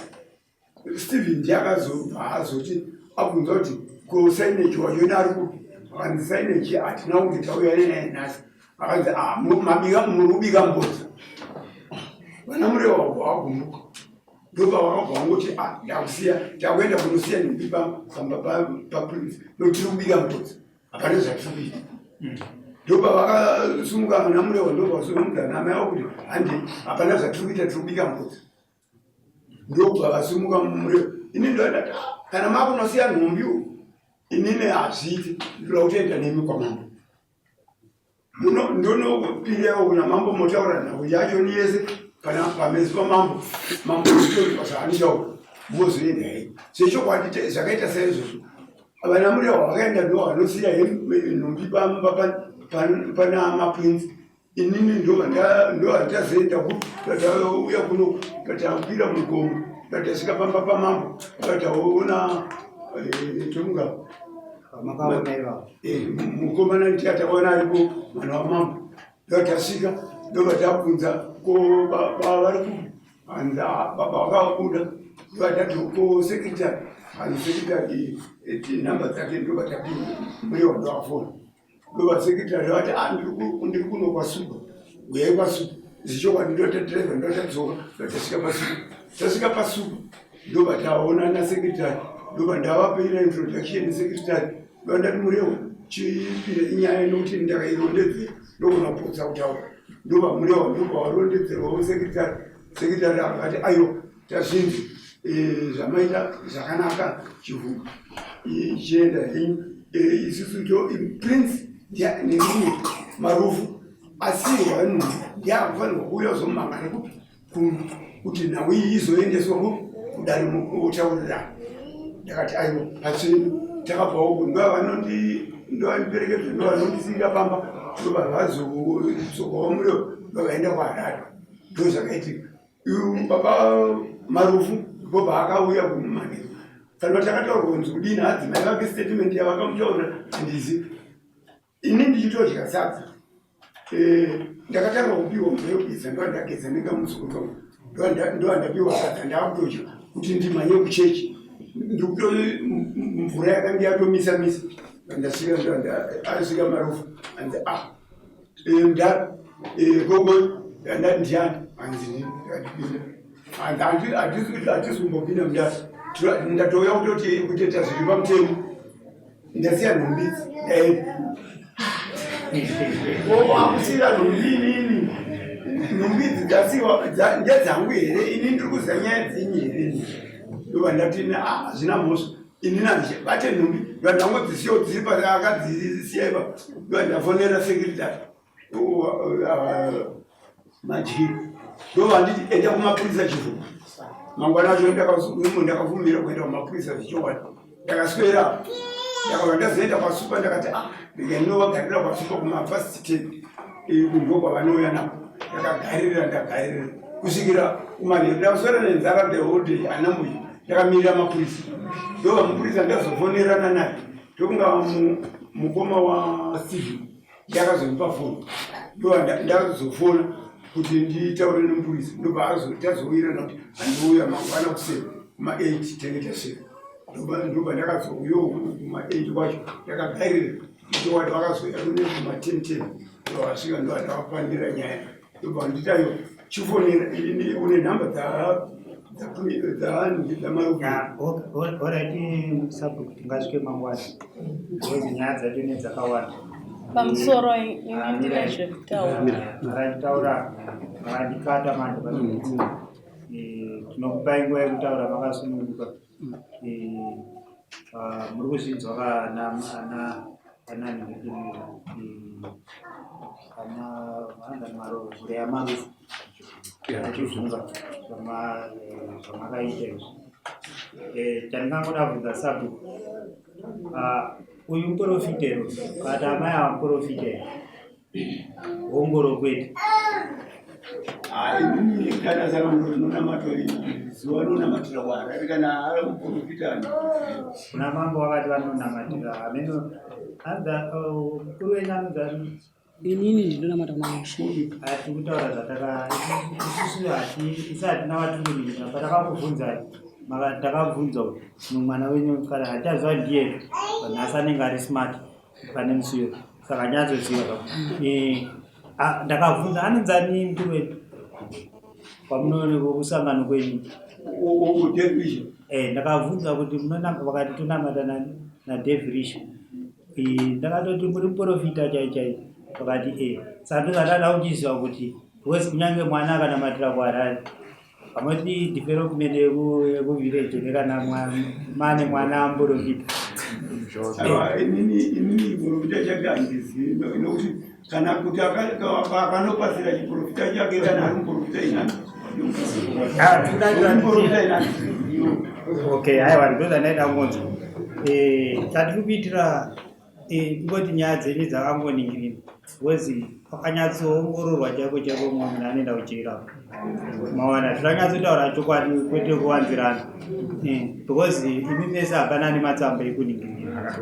stephen ndiye akazobva azoti abvunza kuti ko saineji wacho ari kupi akanzi saineji hatina kunge tauya nenaye nhasi akanzi ah, mabika muri kubika mbodza vana murewa wagumbuka ndopavakabva vangoti ah, ndakusiya takuenda kunosiya nhumbi pamba paprince notiri kubika mbudzi hapana zvatiri kuita ndopavakasumuka vana murewa ndopavasumuka namai avo kuti handi hapana zvatiri kuita tiri kubika mbudzi ndobva vasumuka murewa ini ndoandati ah, kana makunosiya nhumbi inini hazviiti ndoda kutoenda nemi kwamambo. Ndonopirawo kuna mambo motaura nhau yacho niyese kana pamezi pamambo mambo otoitwa zvaanoitaura mozoenda hei zvechokwadi zvakaita saizvozvo vana murehwa vakaenda ndo vanosiya nhumbi pamba pana maprince inini ndohandichazoenda tatauya kuno tatakwira mugomo tatasvika pamba pamambo tataona eh, tomuka eh, mukomana ndiyataona aripo mwana wamambo ndotasvika ndobva tabvunza ko baba vari kupi hanzi ah, baba vakabuda ndovatati ko secretary hanzi secretary eh, nhamba dzake ndobva tapinda muriwa ndoafona Ndovasekretary vati ah, ndiri kuno kwasupa uyai kwasupa zvichokwadi ndotatireva ndotadzoka ndotasvika pasupa tasvika pasupa ndobva taona nasekretary ndobva ndavapira introduction secretary ndobva ndati murewa chipira inyaya nokuti ndakairondedzera ndogona kupotsa kutaura ndobva murewa ndobva warondedzerwawo secretary secretary akati aiwa Tazvinzi eh, zvamaita zvakanaka chivhu chienda henyu eh, isusu to prince nemumwe marufu asirwa nhu ndiye akufanirwa kuuya kuzomangana kupi kuno kuti nhau iyi izoendeswa ku kudare otaurirana ndakati aiwa patsvene takabvawo ku ndovanondi ndovandiperekedza ndovanondisiira pamba ndovavazodzokawo muriwo ndovavaenda kuharare ndozvakaitika Baba Marufu ndipo paakauya kumanheru kana takataurwa kunzi kudini hadzi mai vake statement yavakamutaurira handizi ini ndichitodya sadza eh, ndakatanga kupiwa mvura yekugeza ndo andageza ndinga muzukuru ndo andapiwa sadza ndakutodya kuti ndimhanye kuchechi ndikuto mvura yakange yatomisa misa ndasvika ndo asvika marufu anzi ah Eh, mdara eh, gogo ndati ndiani hanzi ndipinda hatisi kumbopinda mdara ndatouya kutoti kutoita zviri pamutemo ndasiya nhumbi ndaenda wakusiyira nhumbi inini nhumbi idzi dzasiwa ndedzangu here ini ndiri kuziva nyaya dzenyu here ndobva ndati ah, hazvina mhosva ini handibate nhumbi ndandangodzisiyawo dziri paakadzisiya ipa ndandafonera secretary madyiro ndovanditi enda kumapurisa chivhu mangwana acho ndakavumira kuenda kumapurisa zvichokwadi ndakaswera ndakabva ndazoenda kwasupa ndakati ah rega ndinovagarira kwasupa kumafast ten ndo kwavanouya nako ndakagarira ndagarira kusvikira kumanheru ndakaswera nenzara the whole day anambuya ndakamirira mapurisa ndova mupurisa ndazofonerana naye ndokunga mukoma wasteven ndakazondipa foni ndova ndazofona kuti nditaure nemupurisa ndobva tazowirana kuti andiuya mangwana kuseni kuma eight tenge tasvika ndobva ndakazouyawo kuma eight kwacho ndakagarira ndowati vakazouya kune kuma ten ten ndovasvika ndova ndavapandira nyaya ndobva nditayo chifonera une nhamba dzamaoraiti sabhuku tingasvike mangwana because nyaya dzacho nedzakawanda pamusoro ini ndine zvekutaura makanditaura makandikata manje eh, tinokupai nguva yekutaura makasununguka eh, ah, muri kuzvinzwa kana ana ana eh, ana anzani mure yamarufu achibvunza zvamakaita izvi eh, chandingangoda bvunza sabhuku ah, uyu muporofitero kati amai ava muporofitero hongoro kwete kana saka rinonamata zuva rinonamatira kuharare kana ari muporofita kuna mambo vakati vanonamatira hameno anza oh, mukuru wenyu anonzani Inini ndinonamata kuna Mushe. Ati kutaura zvataka isusu hati isu hatina vatungamiriri apa takakubvunzai maka takabvunza kuti mwana wenyu kana hatichaziva ndiye nhasi anenge ari smart pane musi uyo saka nyatsoziva eh, ah, ndakabvunza anonzani mukuru wenyu kwamunoonekwa kusangano kwenyu eh, ndakabvunza kuti munonama vakati tonamata nani naDevrisha ndakatoti muri muprofita chai chai vakati e saka ndozvandada kuchiziva kuti because kunyange mwana akanamatira kuharare pamoti development yekuvillage nekana mane mwana amuprofita Aiwa, inini inini chiprofita chake handizivi nokuti kana kuti akanopasira chiprofita chake kana ari muprofita inani muprofita inani. Okay, aiwa, ndozvandaida kungonzwa. Chatiri kuitira kungoti nyaya dzenyu dzakangoningirina because pakanyatsoongororwa chaiko chaiko mumwe munhu anoenda kuchera. Mawana tiranyatsotaura chokwadi kwete kuwanzirana, because imi mese hapana nematsamba ekuningirira.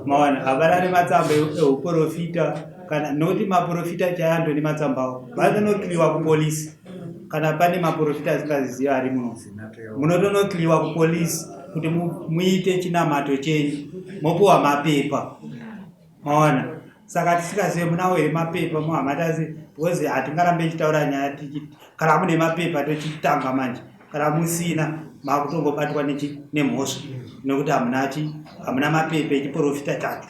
Mawana hapana nematsamba euprofita kana nokuti maprofita chayando nematsambawo vanotonokliwa kupolisi. Kana pane maprofita asingazizivi ari muno, munotonokliwa kupolisi kuti muite chinamato chenyu, mopiwa mapepa. Maona, saka tisingazive munawo here mapepa muhamatasi, because hatingarambe tichitaura nyaya. Kana mune mapepa tochitanga manje, kana musina makutongobatwa nemhosva nekuti hamuna chi hamuna mapepa echiprofita chacho.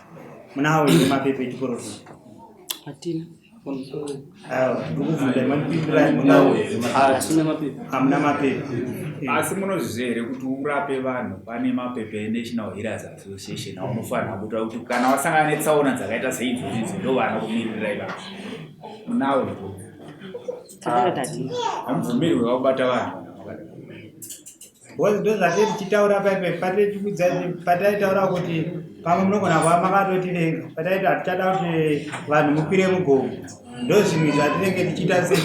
Munawo here mapepa echiprofita? Hatina. Aiwa, ndikubvunza, mandipindirai, munawo here? Hatina mapepa. Hamuna mapepa. Asi munozviziva here kuti urape vanhu pane mapepa eNational Healers Association aunofanira kuita kuti kana wasangana netsaona dzakaita seidzodzo idzi, ndo vanokumirira ipapo? Munawo here? Takati hatina. Hamubvumirwi vakubata vanhu. Because ndo zvatiri tichitaura paipe pataitaura kuti pamwe munogona kuva makatotivenga pataiti hatichada kuti vanhu mukwire mugomo. Ndo zvinhu zvatinenge tichiita sei,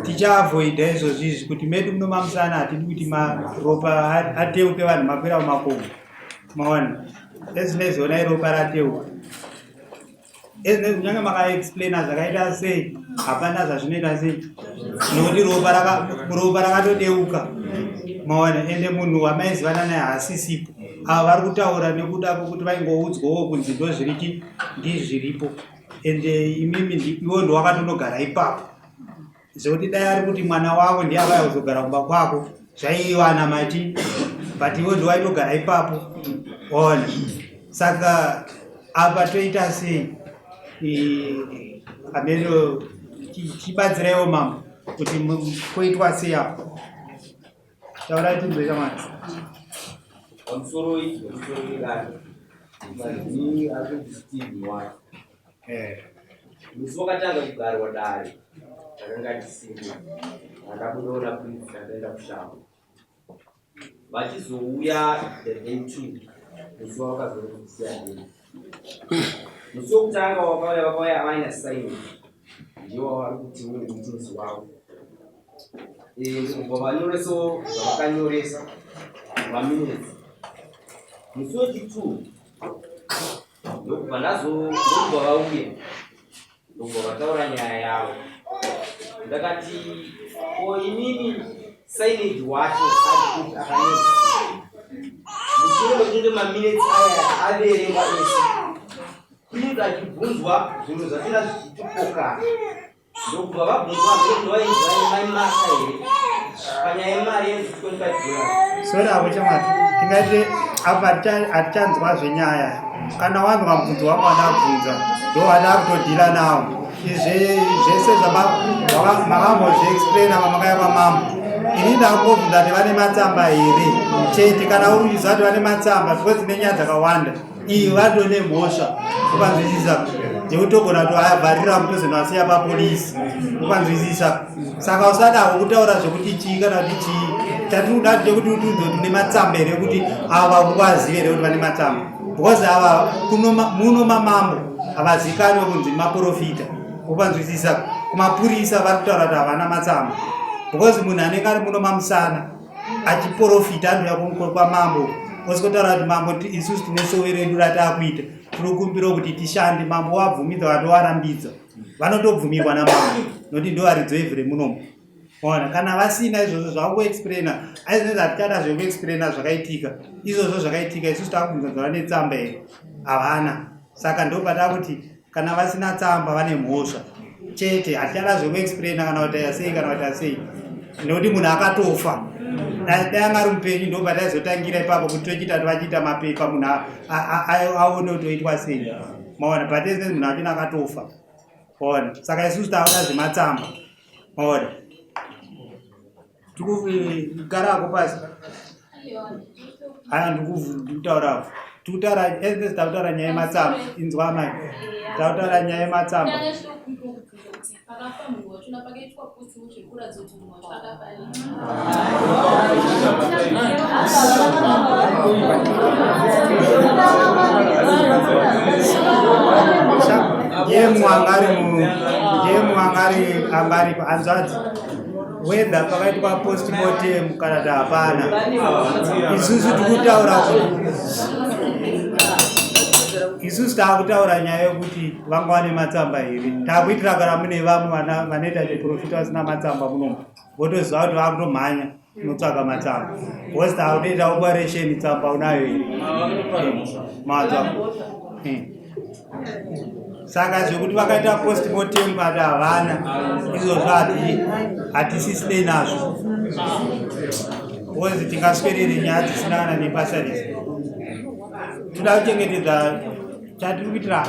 tichaavoida izvozvi izvi kuti medu munomamusana hatidi kuti maropa ateuke vanhu makwira mumakomo. Maona, ezvinezvi onai ropa rateuka. Ezvinezvi kunyange makaexplaina zvakaita sei, hapana zvazvinoita sei nokuti ropa rakatodeuka. Maona, ende munhu wamaizivana naye haasisipo. Ava vari kutaura nekuda kwokuti vaingoudzwawo kunzi ndo zviriki ndizviripo, ende imimi iwo ndo wakatonogara ipapo, zvekuti dai ari kuti mwana wavo ndiye avaya kuzogara kumba kwako zvaiwana mati, but iwe ndo waitogara ipapo. Ona, saka apa toita sei? Ameno, chibatsiraiwo mambo kuti koitwa sei apa. Taurai tinzwe, chamwari. Pamusoro pamusoro wedare, madzii ari kunzi Steve wacho, musi wakatanga kugarwa dare takanga tisimo. Akabudawo naPrince, takaenda kushambo. Vachizouya the day two, musi wavakazokusiya dei. Musi wekutanga wakauya, vakauya vaina Simon, ndiwo vari kuti witness wavo. Kubva vanyoresawo zvavakanyoresa maminutes. Musi wechi2 ndokubva ndazo ndokubva vauya, ndokubva vataura nyaya yavo. Ndakati, ko imimi signage wacho ari kuti akanyoresa mushure mekunge maminutes aya averengwa ese, Prince achibvunzwa zvinhu zvachona zvichitopokana, ndokubva vabvunzwa kuti vainzwa maimaka here panyaya yemari yenzi $25. Sorry avo chamwari, tingati apa hatichanzwa zvenyaya. Kana wanzwa mubvunzo wangu wandabvunza, ndo wada kutodhila nawo. Izvi zvese makambozviexplaina pamakaya kwamambo. Ini ndakungobvunza kuti vane matsamba here chete. Kana uri kuziva kuti vane matsamba, because nenyaya dzakawanda iyi vatone mhosva, ukanzwisisa, yekutogona kutoavharira mutozonasiya papolisi, ukanzwisisa. Saka usadawo kutaura zvekuti chii kana kuti chii. Chatinoda ndechekuti utiudze kuti une matsamba here, kuti ava kuvazive here kuti vane matsamba, because ava muno mamambo havazikanwe kunzi maprofita, ukanzwisisa. Kumapurisa vari kutaura kuti havana matsamba, because munhu anenge ari muno mamusana achiprofita anouya kwamambo osikotaura kuti, "Mambo, isusu tine sowe redu rataakuita, tinokumbirawo kuti tishande." Mambo wabvumidza, vatovarambidza, vanotobvumirwa namambo nokuti ndo varidzo evhure munomu. Ona, kana vasina izvozvo zvakuexplaina, aizvinezi hatichada zvekuexplaina zvakaitika izvozvo zvakaitika. Isusu takubvunza dzava netsamba here, havana. Saka ndo patakuti kana vasina tsamba vane mhosva chete. Hatichada zvekuexplaina kana kuti asei kana kuti asei, nekuti munhu akatofa. Dai anga ari mupenyu ndo pataizotangira ipapo kuti tochiita kuti vachiita mapepa munhu aone kuti oitwa sei. Maona, but ezvinezi munhu achina akatofa. Ona, saka isusu takuda zvematsamba. Maona, tikugarako pasi aya ndikutaurako. Tikutaura ss takutaura nyaya yematsamba. Inzwa amai. Takutaura nyaya yematsamba. Ndiye mwangari ndiye mwangari angari hanzvadzi whether pakaitwa postmortem kana kuti hapana isusu tikutaura isusu taakutaura nyaya yekuti vanga vane matsamba here taakuitira kana mune vamwe vanoita chiprofita vasina matsamba munomu votoziva kuti vakutomhanya unotsvaga matsamba because taakutoita operation tsamba unayo here matsamba eh. Saka zvekuti vakaita postmortem kati havana izvozvo hati hatisisinei nazvo because tingaswerere nyaya dzisina kana nebasa rese. Toda kuchengetedza chatiri kuitira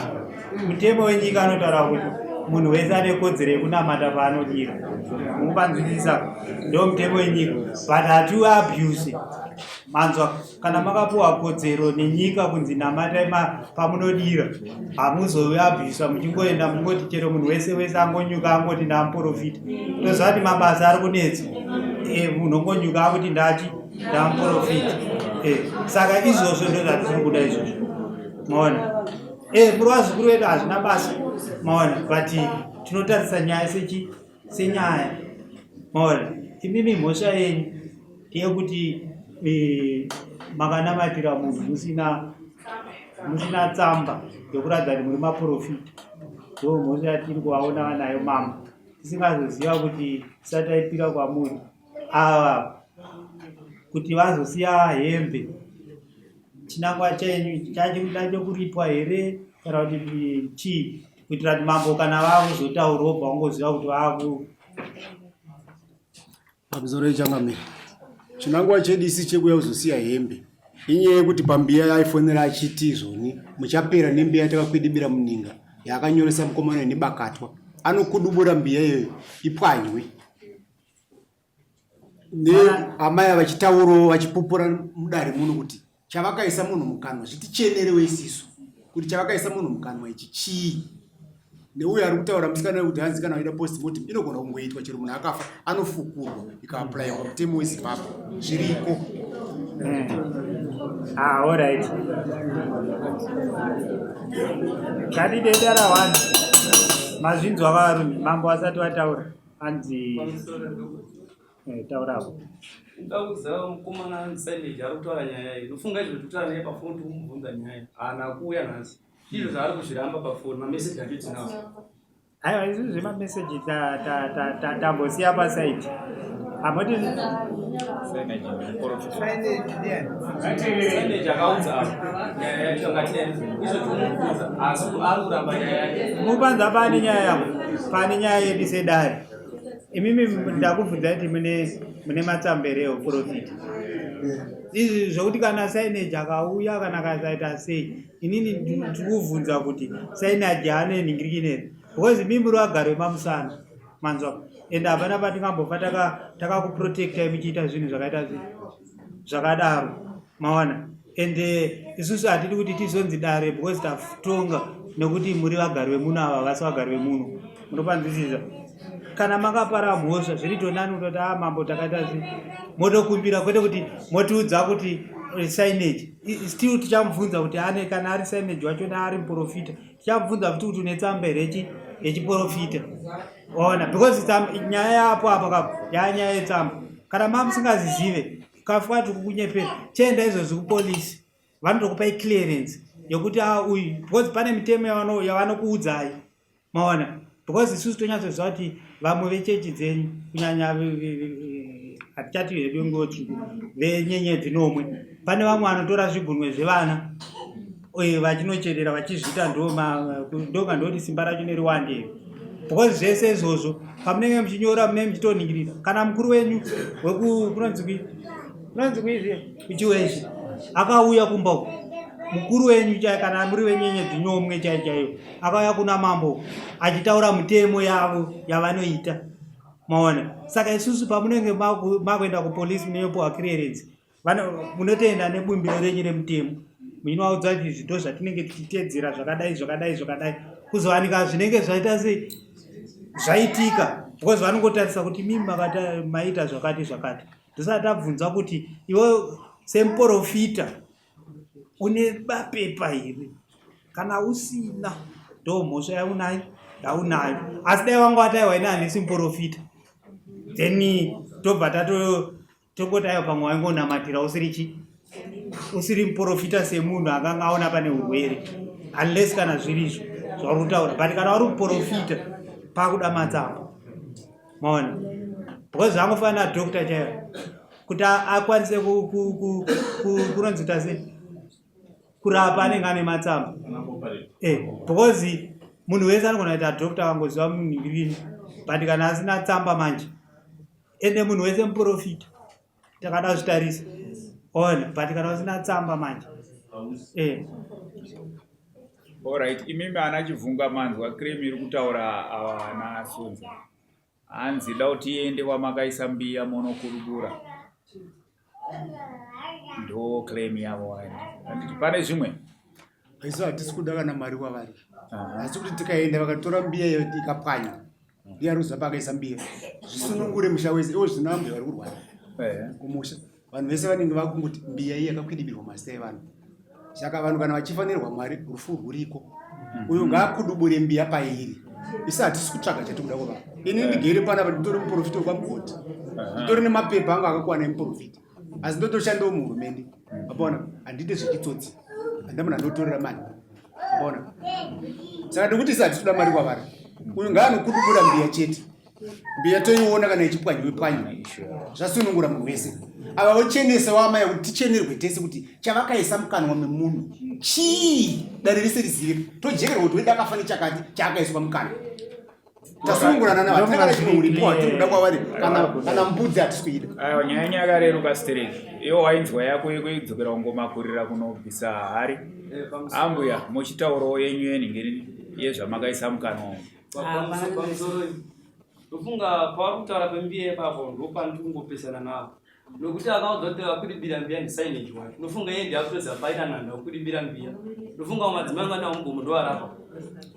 mutemo wenyika anotaura kuti munhu wese ane kodzero yekunamata paanodira. Mukupanzwisisa ndo mutemo wenyika but hatiuabuse manzwa Kana makapuwa kodzero nenyika kunzi namatai pamunodira hamuzoabviswa muchingoenda mungoti chero munhu wese wese angonyuka angoti ndamuprofita toziva kuti mabasa ari kunetsa e, munhu ongonyuka akuti ndachi ndamuprofita e, saka izvozvo ndo zvatisiri kuda izvozvo maona e, muri vazukuru vedu hazvina basa maona but tinotarisa nyaya sechi senyaya maona imimi mhosva yenyu ndeyekuti eh, makanamatira munhu musina musina tsamba yekuratidza kuti muri maprofita ndo mhosva yatiri kuvaona vanayo mama tisingazoziva kuti tisati taipira kwamuri ava kuti vazosiya hembe chinangwa chenyu chachikuda chokuripwa here kana kuti chii kuitira kuti mambo kana vakuzotaura wobva wangoziva kuti vaku pamusoro yechangamire chinangwa chedu isi chekuya kuzosiya hembe inyaya yekuti pambiya yaifonera achiti izvoni muchapera nembiya yatakakwidibira muninga yaakanyoresa mukomana nebakatwa anokudubura mbiya iyoyo ipwanywe neamai vachitaurawo vachipupura mudare muno kuti chavakaisa munhu mukanwa zvitichenerewo isisu kuti chavakaisa munhu mukanwa ichi chii neuyo ari kutaura musikana wekuti hanzi kana waida postmortem inogona kungoitwa chero munhu akafa anofukurwa ikaaplayiwa pamutemo wezimbabwe zviriko hmm. ah, alright ngatidedara wani mazvinzwa varume mambo vasati vataura Hanzi eh, tauravo. Ndakuziva mukomana anzi Silage ari kutaura nyaya iyi. Ndofunga izvo kutaura naye pafoni tikumubvunza nyaya iyi. Haana kuuya nhasi. Izvo zvaari kuzviramba pafoni mameseji acho tinawo. Aiwa izvi zvemameseji tambosiya pasaidi. Amoti Silage akaudza apa nyaya yacho akati izvo tikumubvunza asi ari kuramba nyaya yake. Mupanza pane nyaya yangu. Pane nyaya yedu sedare. Imimi ndakubvunza kuti mune mune matsamba here euprofita. Izvi zvokuti kana signage akauya kana akasaita sei inini ndikubvunza kuti signage ane nhingirikini because imi muri vagari vemamusana manzwa and hapana patingambofa takakuprotectai muchiita zvinhu zvakaita zvakadaro maona and eh, isusu hatidi kuti tizonzi dare because tatonga nekuti muri vagari vemuno ava vasi vagari vemuno munopanzwisisa kana makapara mhosva zviri tonani kutoti a ah, mambo takaita se motokumbira kwete kuti motiudza kuti eh, signage still tichamubvunza kuti ane kana ari signage wacho naari muprofita tichamubvunza futi kuti une tsamba here yechiprofita waona because nyaya yapo apo kapo yanyaya yetsamba kana mamusingazizive kafuka tikukunyepera chienda izvozvi kupolisi vanotokupai clearance yekuti a ah, uyu because pane mitemo yavanokuudzai maona because isusu tonyatsoziva kuti vamwe vechechi dzenyu kunyanya hatichati hedu nguo tsvuku venyenyedzi nomwe pane vamwe vanotora zvigunwe zvevana vachinocherera vachizviita ndoga ndoti simba racho neriwande because zvese izvozvo pamunenge muchinyora munenge muchitoningirira kana mukuru wenyu wekunonzi kui kunonzi kuizvi kuchiwezhi akauya kumba uku mukuru wenyu chai kana muri venyenyedzi nomwe chai chaiyo akauya kuna mambo achitaura mutemo yavo yavanoita maona saka isusu pamunenge makuenda kupolisi munoyopiwa clearance munotoenda nebumbiro renyu remutemo Muinovaudza kuti izvi ndo zvatinenge tichiteedzera zvakadai zvakadai zvakadai kuzowanika zvinenge zvaita sei zvaitika because vanongotarisa kuti mimi makata maita zvakati zvakati ndosati tabvunza kuti iwe semuporofita une bapepa here kana usina ndo mhosva yaunayo yaunayo asi dai wanga wataiwa ini handisi muporofita then tobva tato tongoti aiwa pamwe waingonamatira usiri chi usiri muporofita semunhu akanga aona pane urwere unless kana zviri izvo zvauri kutaura but kana uri muporofita pakuda matsamba maona because zvangofanira doctor chaiyo kuti akwanise kunonzi tase kurapa anenge ane matsamba eh, because munhu wese anogona kuita doctor akangoziva munhingirini but kana asina tsamba manje ende munhu wese muprofita takada zvitarisa ona but kana usina tsamba manje eh. Alright, imimi ana Chivhunga manzwa cream iri kutaura ava ana Sonza. Hanzi da kuti iende kwamakaisa mbiya monokurubura. Ndo claim yavo wani. Handiti pane zvimwe? Isu hatisi kuda kana mari kwavari. Asi kuti tikaenda vakatora mbiya iyo ikapwanya. Mbiya ruza pakaisa mbiya. Zvisunungure musha wese iwo zvina mbuya vari kurwara. Kumusha. Vanhu vese vanenge vakungoti mbiya iyi yakakwidibirwa mazita evanhu. Saka vanhu kana vachifanirwa Mwari rufu rwuriko. Uyo ngaakudubure mbiya pairi. Isu hatisi kutsvaga chatikuda kuva. Ini ndigere panapa nditori muprofita wekwaMugoti. Nditori nemapepa angu akakwana emuprofita. Asi ndotoshandawo muhurumende. Mapona handide zvechitsotsi. Handina munhu anotorera mari. Mapona. Saka ndikuti isu hatisi kuda mari kwavari. Uyu ngaanokudubura mbiya chete. Mbiya toiona kana ichipwanyiwe pwanyiwe. Zvasunungura munhu wese. Ava vochenesa wamai kuti tichenerwe tese kuti chavakaisa mukanwa memunhu chii dare rese rizive tojekerwa kuti wedu akafa nechakati chaakaiswa mukanwa tasunungurana navo hatina kana chimwe uripo hatiri kuda kwavari kana kana mbudzi hatisi kuida aiwa nyaya yenyu yakareruka stereki iwo wainzwa yako yekuidzokera kungomakurira kunobvisa hari ambuya muchitaurawo yenyu yenhingiri yezvamakaisa mukanwa umu Pamusoro ndofunga pavari kutaura pembiya ipapo ndopandiri kungopesana navo nokuti akaudza kuti vakwidibira mbiya ndisainage wake ndofunga iye ndiye akutoziva paita nhanda kukwidibira mbiya ndofunga madzimai anga nawo mugomo ndoarapa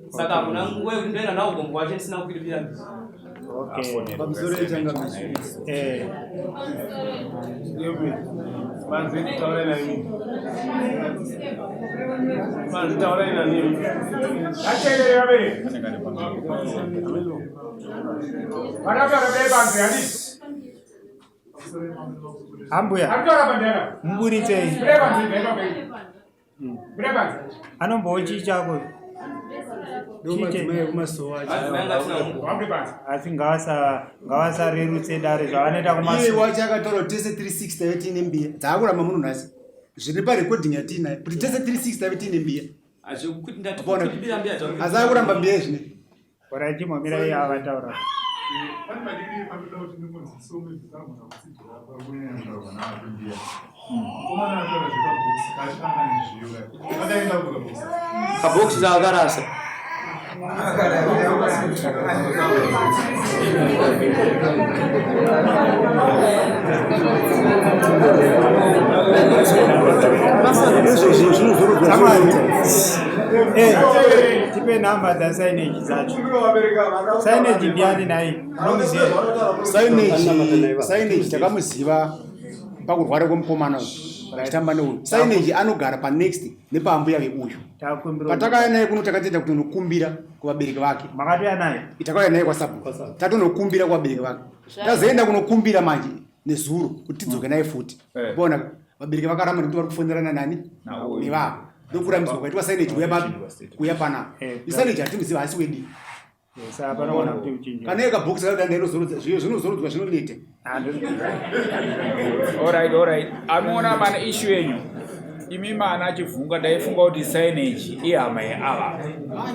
saka hakuna nguva yekuti ndoenda nawo gomo kwacho ndisina kukwidibira mbiya Pamusoro yechangamire. Eh. Manzi taurai nani. Manzi taurai nani. Acherere vabereki. Vana vabereki banzi handiti. Ambuya. Muburitsei. Anombowo chii chako? Asi ngavasarerutse dare zvavanoita kumasowe. Wacho akataura kuti tese 360 taive tiine mbiya dzaakuramba munhu nhasi zviri parecording yatiinayo kuti tese 360 taive tiine mbiya asi akuramba mbiya izvine Orai chimomira iye avataura. Pane madiki panoda kuti ndingonzi zvisangona kutsigira pakunyanya naapindiya. Mukomana ataura zvekabhokisi kaachitanga nezviyo akaenda kukabhokisi. Kabhokisi kaakarasa. Eh, tipe namba dzasainage dzacho sainage ndiani nai unomuziva sainage takamuziva pakurwara kwemukomana uyu achitamba neuyu sainage anogara panext nepaambuya veuyu patakauya naye kuno takatoenda kutonokumbira kuvabereki vake makatouya naye takauya naye kwasabhuku tatonokumbira kuvabereki vake tazoenda kunokumbira manje nezuro kuti tidzoke naye futi eh. bona vabereki vakaramba nekuti vari kufonerana nani nevavo ndokurambidzwa kwaitwa signage kuya papi kuya panapa eh, isignage hatimuziva asi wedi kana iye kabhokisi kakuti andainozorodza zviyo zvinozorodzwa zvinoneta Alright, alright. Amuona mana issue yenyu. Imi mana achivhunga ndaifunga kuti signage ihama yeava.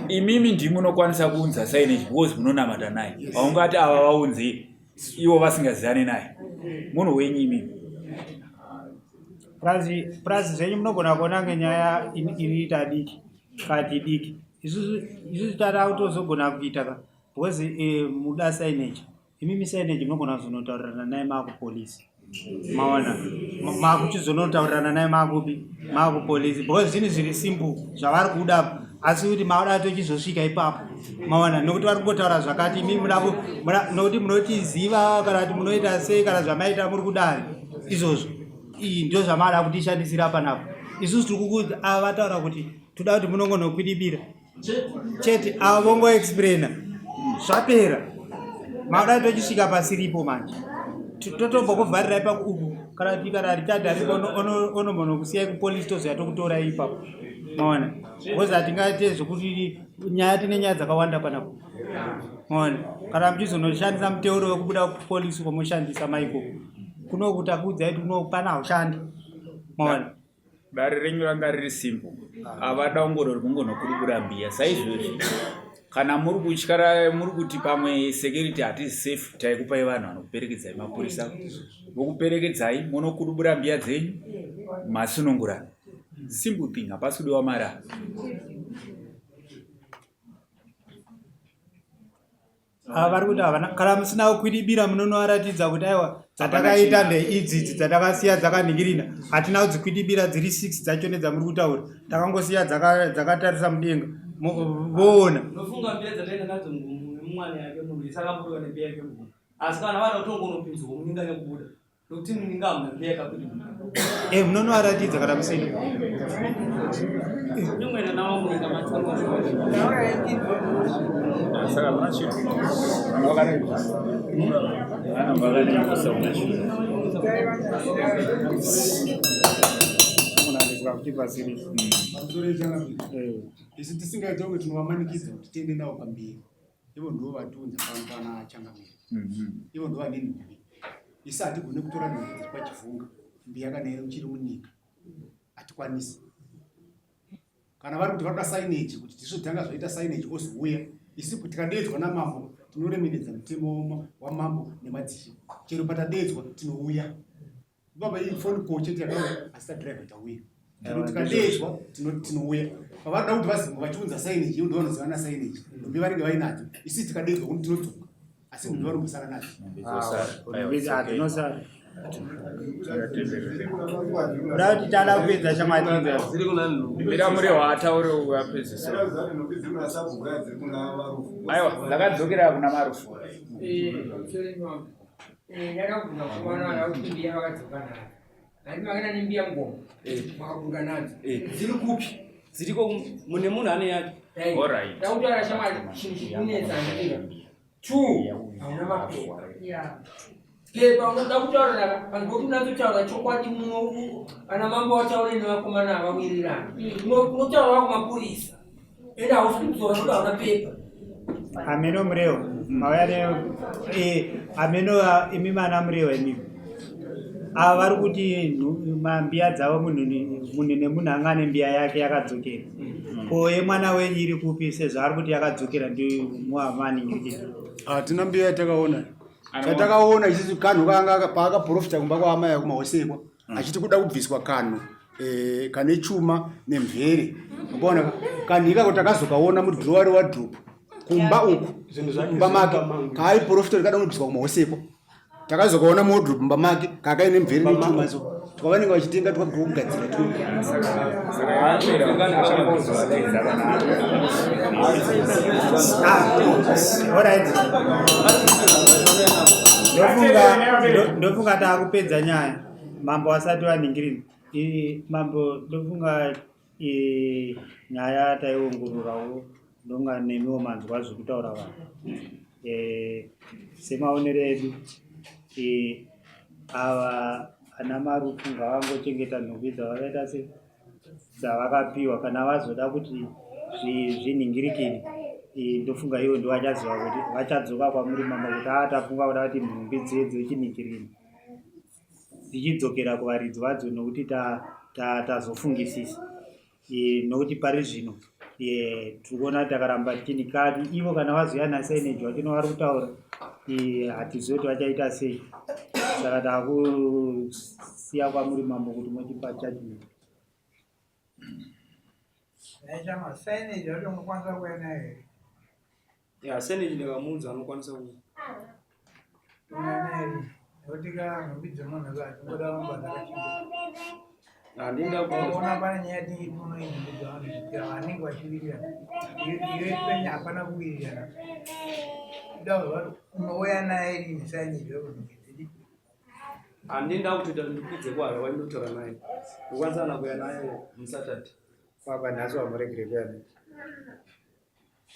Imimi ndimi munokwanisa kuunza signage because munonamata naye. Haungati ava vaunze ivo vasingazivane naye. Munhu wenyu imimi. Plus zvenyu munogona kuona ngenyaya iriita diki kati diki. Isusu tata kutozogona kuita ka because eh, muda signage. Imimi signage munogona kuzonotaurirana naye maakupolisi. Maona makuchizonotaurirana naye makupi makupolisi because zvinhu zviri simple zvavari kuda asi kuti maoda tochizosvika ipapo maona nokuti vari kungotaura zvakati imi nokuti munotiziva kana kuti munoita sei kana zvamaita muri kudari izvozvo iyi ndo zvamada kutishandisira panapa isusu tiri kukuudza ava vataura kuti toda kuti munongonokwidibira chete avo vongoexplaina zvapera makuda tochisvika pasiripo manje totombokuvharirai paku uku kana kuti kana richard aripo onombonokusiyai kupolisi tozoya tokutorai ipapo maona because hatingaite zvekuti nyaya tine nyaya dzakawanda panapa maona kana muchizonoshandisa muteuro wekubuda kupolisi kwamoshandisa maiko kunoku takuudzai kuti kunoku pana haushandi maona Dare renyu ranga riri simple. Avada ungoro rikungonokurukura mbiya saizvozvi. Kana muri kutyara muri kuti pamwe security hatizi safe taikupai vanhu vanokuperekedzai mapurisa vokuperekedzai monokurubura mbiya dzenyu masunungurana. Simple thing hapasi kudiwa mari apa. Ava vari kuti havana kana musina kukwidibira munonovaratidza kuti aiwa dzatakaita ndeidzi idzi dzatakasiya dzakanhingirina hatina kudzikwidibira dziri 6 dzacho nedzamuri kutaura takangosiya dzakatarisa mudenga voona unofunga mbiya dzataenda nadzo mumwana yake munhu isakabudiwa nembiya yake munhu asi kana vada kutongonopinzwa muninga nekubuda nokuti muninga hamuna mbiya yakabuda e munonovaratidza kana musina Saka muna chii? Vana vakaneta. Vana vakaneta Isu tisingaite kunge tinovamanikidza kuti tiende navo pamberi. Ivo ndivo vatiunza pano pana changamire. Ivo ndivo vane nhumbi. Isu hatigone kutora nhumbi dziri pachivhunga. Mbiya kana ichiri munyika. Hatikwanisi. Kana vari kuti vanoda signage kuti tisu tanga zvaita signage ozouya. Isu tikadeedzwa namambo tinoremekedza mutemo wamambo nemadzishe. Chero patadeedzwa tinouya. Baba iyi phone call chete yakauya asi tadriver tauya. Chero tikadeedzwa tinouya. Pavanoda kuti vazi vachiunza signage ivo ndovanoziva na signage. Ndombi vanenge vainadzo. Isu tikadeedzwa kuti tinodzoka. Asi ndombi vanombosara nadzo. Dzinosara. Kuda kuti tada kupedza shamwari. Mira murehwa ataure apedzise. Aiwa, ndakadzokera kuna Marufu. Dziri kupi? Dziriko mune munhu ane yake. Alright. Tautaura shamwari chinhu chikunetsa ndira. Two, hauna mapepa. Pepa unoda kutaura vanhu vokuti unatsotaura chokwadi muno ana mambo wataure nevakomana havawirirani. Unotaura wako mapurisa. Ende hausi kudzora nokuti hauna pepa. Ameno murewa mauya ne eh, ameno imi mana murewa imimi ava vari kuti mbiya dzavo munhu munhu nemunhu anga ane mbiya yake yakadzokera ko yemwana wenyu iri kupi sezvo ari kuti yakadzokera ndimuamaningirikira hatina mbiya yatakaona chatakaona isusu kanhu kanga paakaprofita kumba kwaamai akumahosekwa achiti kuda kubviswa kanhu eh, kane chuma nemvere ukaona kanhu ikako takazokaona mudhirowa rewadrobe kumba uku mumba make kaaiprofita kuti kada kunobviswa kumahosekwa takazokaona muwardrobe mumba make kakaine mvere nechuma so twavanenge vachitenga twakugadzira tu Alright. Ndofunga taakupedza nyaya mambo asati vaningirina. Mambo ndofunga nyaya taiongororawo ndonga nemiwo manzwa zviri kutaura vanhu. E, semaonero edu e, ava ana Marufu ngavangochengeta nhumbi dzavakaita se dzavakapiwa kana vazoda kuti zvinhingirikini ndofunga ivo ndovachaziva kuti vachadzoka kwamuri mambo kuti aa tafunga kuda kuti nhumbi dziye dzochinhingirikini dzichidzokera kuvaridzi vadzo nokuti tazofungisisa ta, ta nokuti pari zvino tiri kuona takaramba tichinikati ivo kana vazouya nasainage vachino vari kutaura hatizivi kuti vachaita sei saka takusiya kwamuri mambo kuti mochipa judgment. Signage yacho unokwanisa kuuya nayo here? Ya, signage ndikamuudza anokwanisa kuuya. Uya nayo. Nekuti ka nhumbi dzemunhu ka dzingoda kuramba dzakachengetwa. Handinda Ukaona pane nyaya yati muno inhumbi dzavanhu zvichira vanenge vachiwirirana. Iyo penya hapana kuwirirana. Kuda kuzwa kuti unouya naye rini saini izvozvo nhumbi dzidi. Handinda kutoita kuti ndikwidze kwaro waindotaura naye. Ndokwanisa kana kuya naye muSaturday. Baba nhasi wamuregere kuya naye.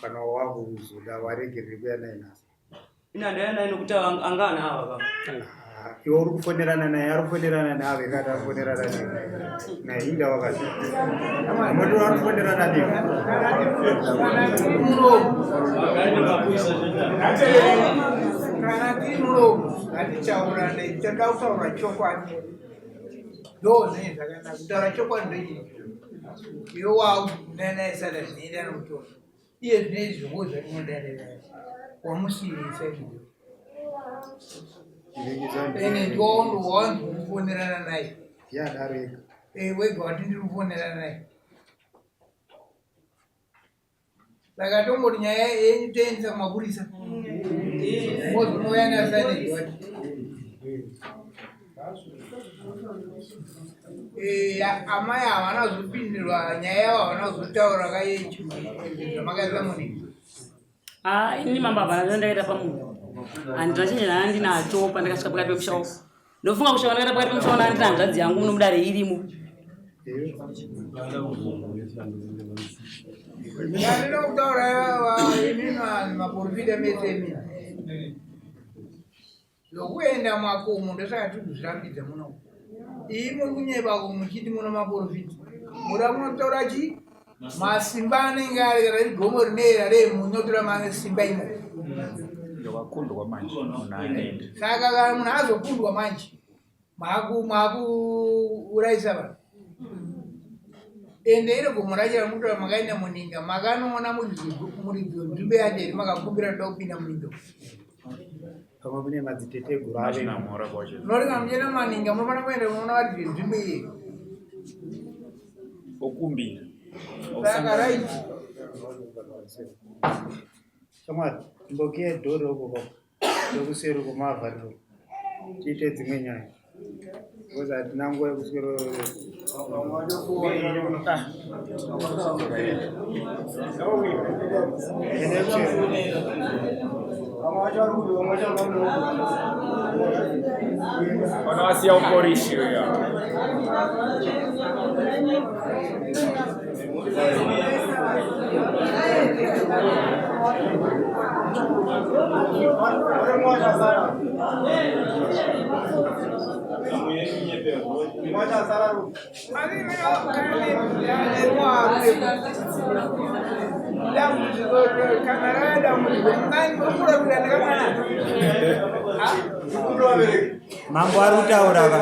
Kana wakuzoda waregerere kuya naye nhasi. Ini handaya naye nokuti anga ana ava baba. Ah, iwe uri kufonerana naye ari kufonerana nawe kana ari kufonerana newe. Naye inda wakati. Moto ari kufonerana newe. Kana tiri muromo ngatichaurane tinoda kutaura chokwadi. Ndozvinenge zvakanaka kutaura chokwadi ndochii. Iwe wakunena isada zvinoenda nokutora. Iye zvinezvi zvongo zvatinodarira wamusiyisa izvo. Ene ndiwondo wanzi kufonerana naye. Yadaro ega. Eh wega wati ndiri kufonerana naye. Saka tomboti nyaya yenyu toendesa kumapurisa. Mozonouya nasainage wacho. Eh, amai havana kuzopindirwa nyaya yavo havana kuzotaura kayechi zvamakaisa munini. Ah, ini mambo havana zvandakaita pamunhu. Handina chinhu chandinacho pandakasvika pakati pemusha uku. Ndofunga kusvika ndakaita pakati pemusha uku ndandina hanzvadzi yangu muno mudare irimo. Ndinoda kutaura imi maporofita mese imi. Zvokuenda makomo ndosaka tiri kuzvirambidza muno. Iyi muri kunyeba ko muchiti muno maporofita. Muda kunotora chi masimba anenge ari kana riri gomo rinoera rei munotora masimba imo. Ndokakundwa manje munhu anoenda. Saka kana munhu azokundwa manje makuurayisa vanhu. Ende iro gomo racho ramutora makaenda muninga makanoona muridzi wenzvimbo yacho here makakumbira toda kupinda muninga. Pamwe kune madziteteguru ave. Munoti kana muchienda mumaninga munofanira kuenda kunoona varidzi venzvimbo iyeyo. Okumbira. Saka right. Shamwari, imbokiya dhori uko kwako. Ndokuseri uko mavhariro. Tiite dzimwe nyaya. Because hatina nguva yekuswero. Vanowasiya uporishi uya. Mambo ari kutaura ka.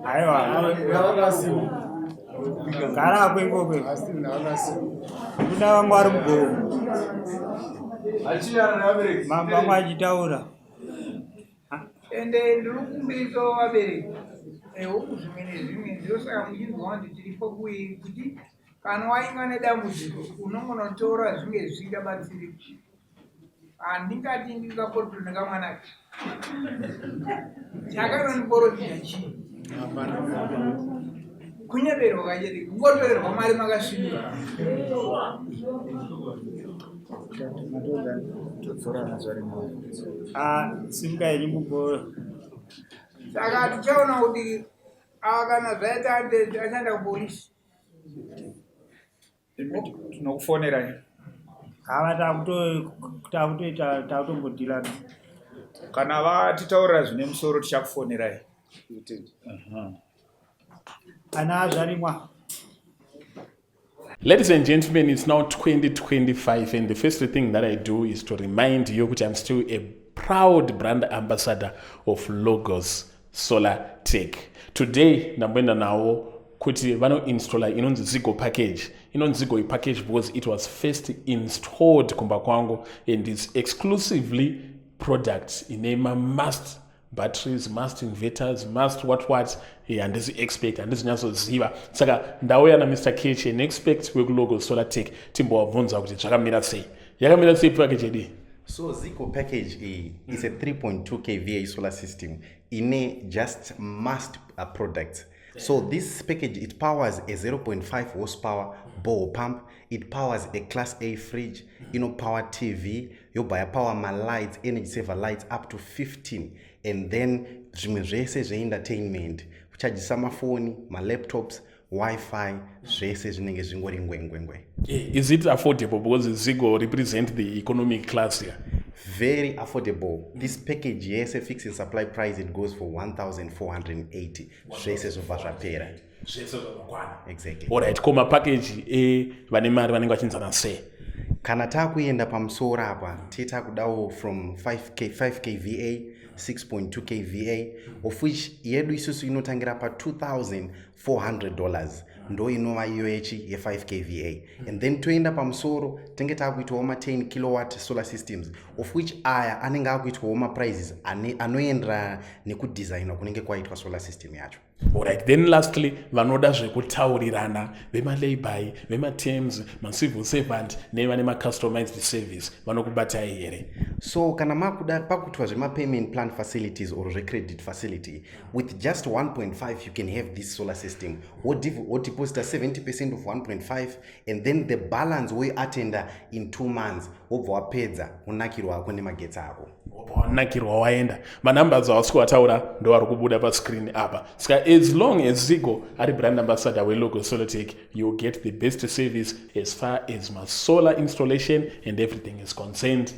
Aiwa, gara ako ikoko. Kuda vangu ari mugomo. Mambo vangu achitaura. Ende ndiri kukumbirisawo vabereki ehuku zvimwe nezvimwe ndosaka muchinzwa kuti tiripo kuti kana wainga nedambudziko unongonotora zvinge zvisingabatsiri handingati ndingaporofita nekamwana ke chakanoniporofita chii kunyeberwa kachete kungotorerwa mari makasvinura ah, simuka henyu mugo saka tichaona kuti ava kana zvaita achaenda kupolisi tinokufonerai hava takutoita takutombodhilana kana vatitaurira zvine musoro tichakufonerai ana azvarimwa Ladies and gentlemen, it's now 2025 and the first thing that I do is to remind you that I'm still a proud brand ambassador of Logos Solar Tech. Today, ndamboenda nawo kuti vanoinstalla inonzi Zigo package. Inonzi Zigo package because it was first installed kumba kwangu and it's exclusively product ine ma must. Batteries, mast inverters, mast what what. Handisi expert, handisi nyatsoziva. Saka ndauya naMr Ketch, an expert wekuLogo Solar Tech, timbovabvunza kuti zvakamira sei, yakamira sei package yedu. So Zigo package iyi is a 3.2 kVA solar system ine just must products. So this package, it powers a 0.5 horsepower borehole pump, it powers a class A fridge, inopower TV, yobva yapower malights, energy saver lights up to 15, and then zvimwe zvese zveentertainment, kuchajisa mafoni, malaptops, WiFi, zvese zvinenge zvingori ngwengwengwe. Is it affordable? Because Zigo represent the economic class here. Very affordable. This package yese, fixing supply price, it goes for 1480, zvese zvobva zvapera. Zvese zvakakwana. Exactly. Alright, ko mapackage evane mari vanenge vachinzana sei? Kana taakuenda pamusoro apa, tetakudawo from 5K, 5 kVA, 6.2 kVA, of which yedu isusu inotangira pa$2400, ndo inova iyo yechi ye5 kVA, and then toenda pamusoro tenge taakuitawo ma10 kilowatt solar systems, of which aya anenge akuitwawo maprices anoenderana nekudesignwa kunenge kwaitwa solar system yacho. Alright, then lastly, vanoda zvekutaurirana, vemalayby, vematerms, macivil servant nevane macustomized service, vanokubatai here? So kana makuda pakuitwa zvemapayment plan facilities or zvecredit facility, with just 1.5 you can have this solar system. Wodeposita 70% of 1.5 and then the balance woiatenda in 2 months, wobva wapedza, unakirwa ako nemagetsi ako. Wanakirwa waenda. Manumbers awasi kuwataura ndo ari kubuda pascreen apa. Saka as long as Zigo ari brand ambassador weLogo Solartech, you get the best service as far as masolar installation and everything is concerned.